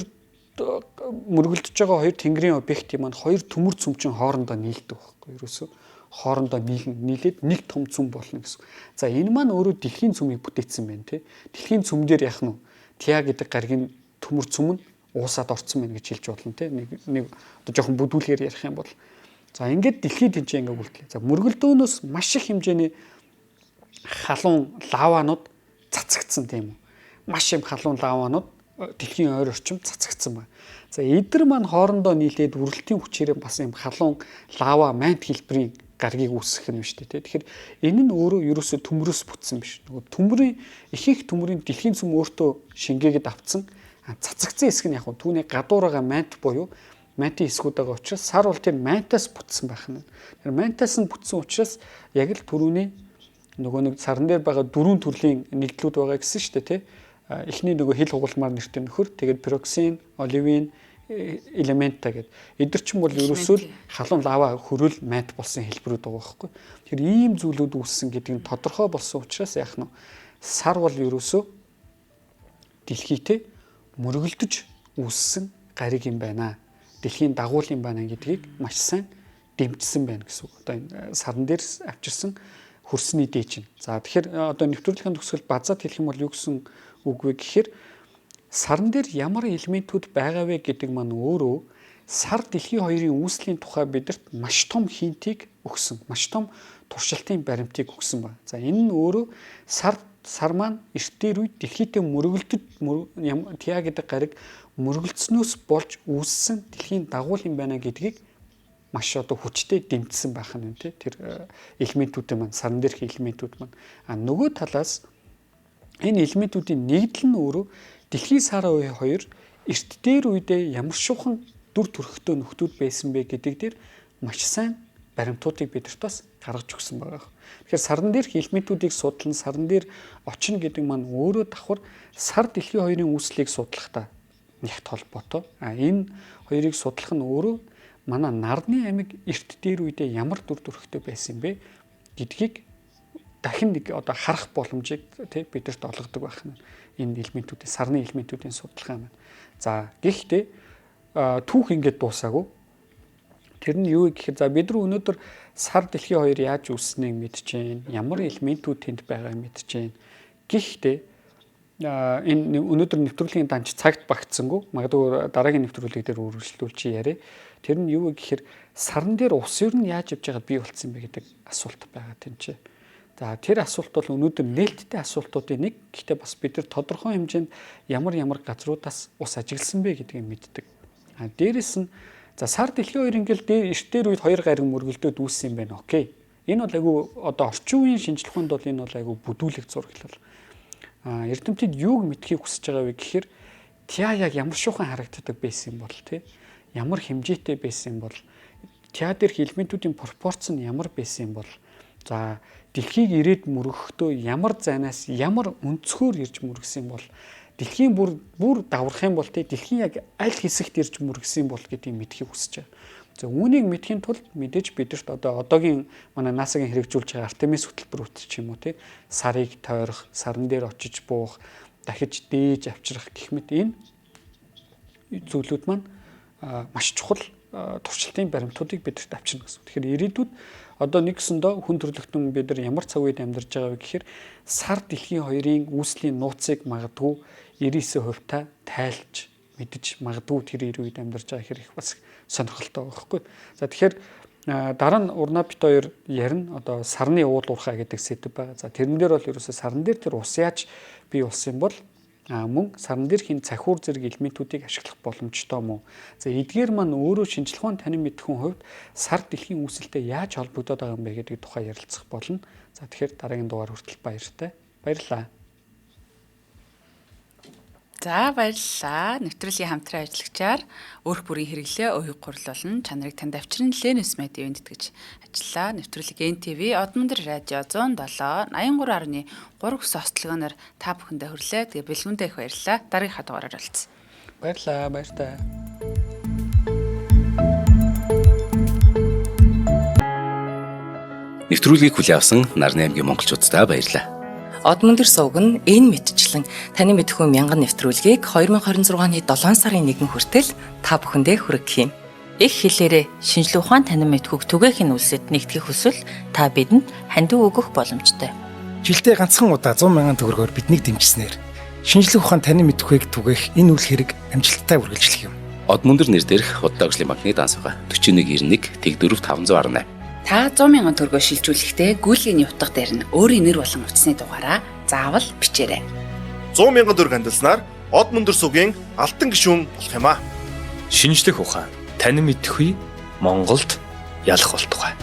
[SPEAKER 2] мөргөлдөж байгаа хоёр тэнгэрийн объектын маань хоёр төмөр цөмчин хоорондоо нийлдэг байхгүй. Ерөөсөө хоорондоо нийлээд нэг том цөм болно гэсэн. За энэ маань өөрөө дэлхийн цөмийг бүтээсэн байна тий. Дэлхийн цөм дээр яах нь Тиа гэдэг гаригийн төмөр цөм нь уусаад орцсон байна гэж хэлж болно тий. Нэг одоо жоохон бүдүүлгээр ярих юм бол за ингээд дэлхийд тэнцээ ингээд үлдлээ. За мөргөлдөөнөөс маш их хэмжээний халуун лаванууд цацагдсан тийм үү. Маш юм халуун лаванууд дэлхийн ойр орчим цацагдсан байна. За эдгээр маань хоорондоо нийлээд үрэлтийн хүчээрээ бас юм халуун лава мант хэлбэрийн гаригийг үүсгэх юм шүү дээ. Тэгэхээр энэ нь өөрөө ерөөсөө төмрөөс бүтсэн биш. Нөгөө төмрийн ихэнх төмрийн дэлхийн цөм өөртөө шингээгээд авцсан цацагдсан хэсэг нь яг нь түүний гадуур байгаа мант буюу мантын хэсгүүд байгаа учраас сар бол тэр мантаас бүтсэн байх нь. Тэр мантаас нь бүтсэн учраас яг л түрүүний нөгөө нэг сарн дээр байгаа дөрвөн төрлийн нэгдлүүд байгаа гэсэн шүү дээ, тий. Эхний нөгөө хил хугалмаар нэртэй нөхөр, тэгээд пироксин, оливин, элемента гэдэг. Эдгэр чинь бол ерөөсөө л халуун лава хөрөөл мант болсон хэлбэрүүд байгаа байхгүй. Тэгэхээр ийм зүйлүүд үүссэн гэдэг нь тодорхой болсон учраас яах нь сар бол ерөөсөө дэлхийтэй мөргөлдөж үүссэн гариг юм байна. Дэлхийн дагуул юм байна гэдгийг маш сайн дэмжсэн байна гэсэн үг. Одоо энэ саран дээр авчирсан хөрсний дээ чинь. За тэгэхээр одоо нэвтрүүлгийн төгсгөл базаад хэлэх юм бол юу гэсэн үг вэ гэхээр саран дээр ямар элементүүд байгаа вэ гэдэг маань өөрөө сар дэлхийн хоёрын үүслийн тухай бидэрт маш том хинтийг өгсөн. Маш том туршилтын баримтыг өгсөн байна. За энэ нь өөрөө сар маань эрт дээр үед дэлхийдээ мөргөлдөд Тиа гэдэг гариг мөргөлдснөөс болж үүссэн дэлхийн дагуул юм байна гэдгийг маш одоо хүчтэй дэмжсэн байх нь тий тэр элементүүд маань саран дээрх элементүүд маань. А нөгөө талаас энэ элементүүдийн нэгдэл нь өөрөө дэлхийн сар хоёр эрт дээр үедээ ямар шухан дүр төрхтэй нөхдүүд байсан бэ гэдэг дээр маш сайн баримтуудыг бидэрт бас гаргаж өгсөн байгаа. Тэгэхээр саран дээрх элементүүдийг судлан саран дээр очино гэдэг маань өөрөө давхар сар дэлхийн хоёрын үүслийг судлахдаа нэгт холбоотой. А энэ хоёрыг судлах нь өөрөө манай нарны аймаг эрт дээр үедээ ямар дүр төрхтэй байсан бэ гэдгийг дахин нэг одоо харах боломжийг тий бидэрт олгодог байх нь энэ элементүүдийн сарны элементүүдийн судалгаа маань. За гэхдээ түүх ингээд дуусаагүй. Тэр нь юу гэхээр за бид нар өнөөдөр сар дэлхийн хоёр яаж үүссэнийг мэдэж байна. Ямар элементүүд тэнд байгааг мэдэж байна. Гэхдээ энэ өнөөдөр нэвтрүүлгийн данч цагт багтсангүй. Магадгүй дараагийн нэвтрүүлэг дээр үргэлжлүүлж яриа. Тэр нь юу гэхээр саран дээр ус ер нь яаж явж байгаад бий болцсон бэ гэдэг асуулт байгаа тийм ч. За тэр асуулт бол өнөөдөр нээлттэй асуултуудын нэг. Гэхдээ бас бид нар тодорхой хэмжээнд ямар ямар газруудаас ус ажигласан бэ гэдгийг мэддэг. А дээрэс нь за сар дэлхийн хоёр ингээл дээр эрт дээр үед хоёр гариг мөргөлдөөд үүссэн юм байна. Окей. Энэ бол айгүй одоо орчин үеийн шинжлэх ухаанд бол энэ бол айгүй бүдүүлэг зураглал. А эрдэмтэд юуг мэдхийг хүсэж байгаа вэ гэхээр Тиа яг ямар шуухан харагддаг байсан юм бол тий ямар хэмжээтэй байсан юм бол Тиа дээрх элементүүдийн пропорц нь ямар байсан юм бол за дэлхийг ирээд мөргөхдөө ямар зайнаас ямар өнцгөр ирж мөргөсөн юм бол дэлхийн бүр даврах юм бол тий дэлхийн яг аль хэсэгт ирж мөргөсөн бол гэдгийг мэдхийг хүсэж байгаа. За үүнийг мэдхийн тулд мэдээж бидэрт одоо одоогийн манай NASA-гийн хэрэгжүүлж байгаа Артемис хөтөлбөр ч юм уу тий сарыг тойрох, саран дээр очиж буух, дахиж дээж авчрах гэх мэт энэ зүйлүүд маань маш чухал туршилтын баримтуудыг бидэрт авчирна гэсэн. Тэгэхээр ирээдүйд одоо нэгсэндээ хүн төрөлхтөн бид нар ямар цаг үед амьдарч байгаа вэ гэхээр сар дэлхийн хоёрын үүслийн нууцыг магадгүй 99% та тайлж мэдэж магадгүй тэр үед амьдарч байгаа хэрэг бас сонирхолтой байгаа байхгүй. За тэгэхээр дараа нь Урна бит хоёр ярина одоо сарны уул уурхай гэдэг сэдэв байгаа. За тэрэн дээр бол ерөөсөө саран дээр тэр ус яаж бий болсон юм бол мөн саран дээр хин цахиур зэрэг элементүүдийг ашиглах боломжтой мó. За эдгээр маань өөрөө шинжлэх ухаан танин мэдхүн хувьд сар дэлхийн үүсэлтэй яаж холбогдоод байгаа юм бэ гэдэг тухай ярилцах болно. За тэгэхээр дараагийн дугаар хүртэл баяртай. Баярлалаа.
[SPEAKER 1] За баярлалаа. Нэвтрүүлгийн хамтран ажиллагчаар өөрх бүрийн хэрэглээ уяг гурал болон чанарыг танд авчирн Ленус медиа тэтгэж ажиллаа. Нэвтрүүлэг NTV Одмондөр радио 107 83.3 гэсэн ослогоноор та бүхэндээ хүрлээ. Тэгээ бэлгүүндээ их баярлалаа. Дараагийнхаа дугаараар уулзъя.
[SPEAKER 2] Баярлалаа. Баяртай.
[SPEAKER 3] Нэвтрүүлгийг хүлээн авсан Нарны аймгийн монголчууддаа баярлалаа.
[SPEAKER 4] Одмондөр сувг нь энэ мэтчлэн таны мэдхүү мянган нэвтрүүлгийг 2026 оны 7 сарын 1 хүртэл та бүхэндээ хүргэх юм.
[SPEAKER 5] Их хэлээрээ шинжлэх ухаан танин мэдхүйг түгээх нь үлсэд нэгтгэх хүсвэл та бидэнд хандив өгөх боломжтой.
[SPEAKER 6] Жилдээ ганцхан удаа 100 мянган төгрөгөөр биднийг дэмжсэнээр шинжлэх ухаан танин мэдхүйг түгээх энэ үйл хэрэг амжилттай үргэлжлэх юм.
[SPEAKER 3] Одмондөр нэр дээрх Худалдаа хөгжлийн банкны данс байгаа. 4191 Тэгдөрөв 518.
[SPEAKER 1] Та 100 мянган төгрөгөөр шилжүүлэхдээ гүйлгээний утга дээр нь өөрийн нэр болон утасны дугаараа заавал бичээрэй.
[SPEAKER 7] 100 мянган төгрөг хандилснаар Од мөндөр сугийн алтан гишүүн болох юм аа.
[SPEAKER 8] Шинжлэх ухаан танин мэдхүй Монголд ялах болтугай.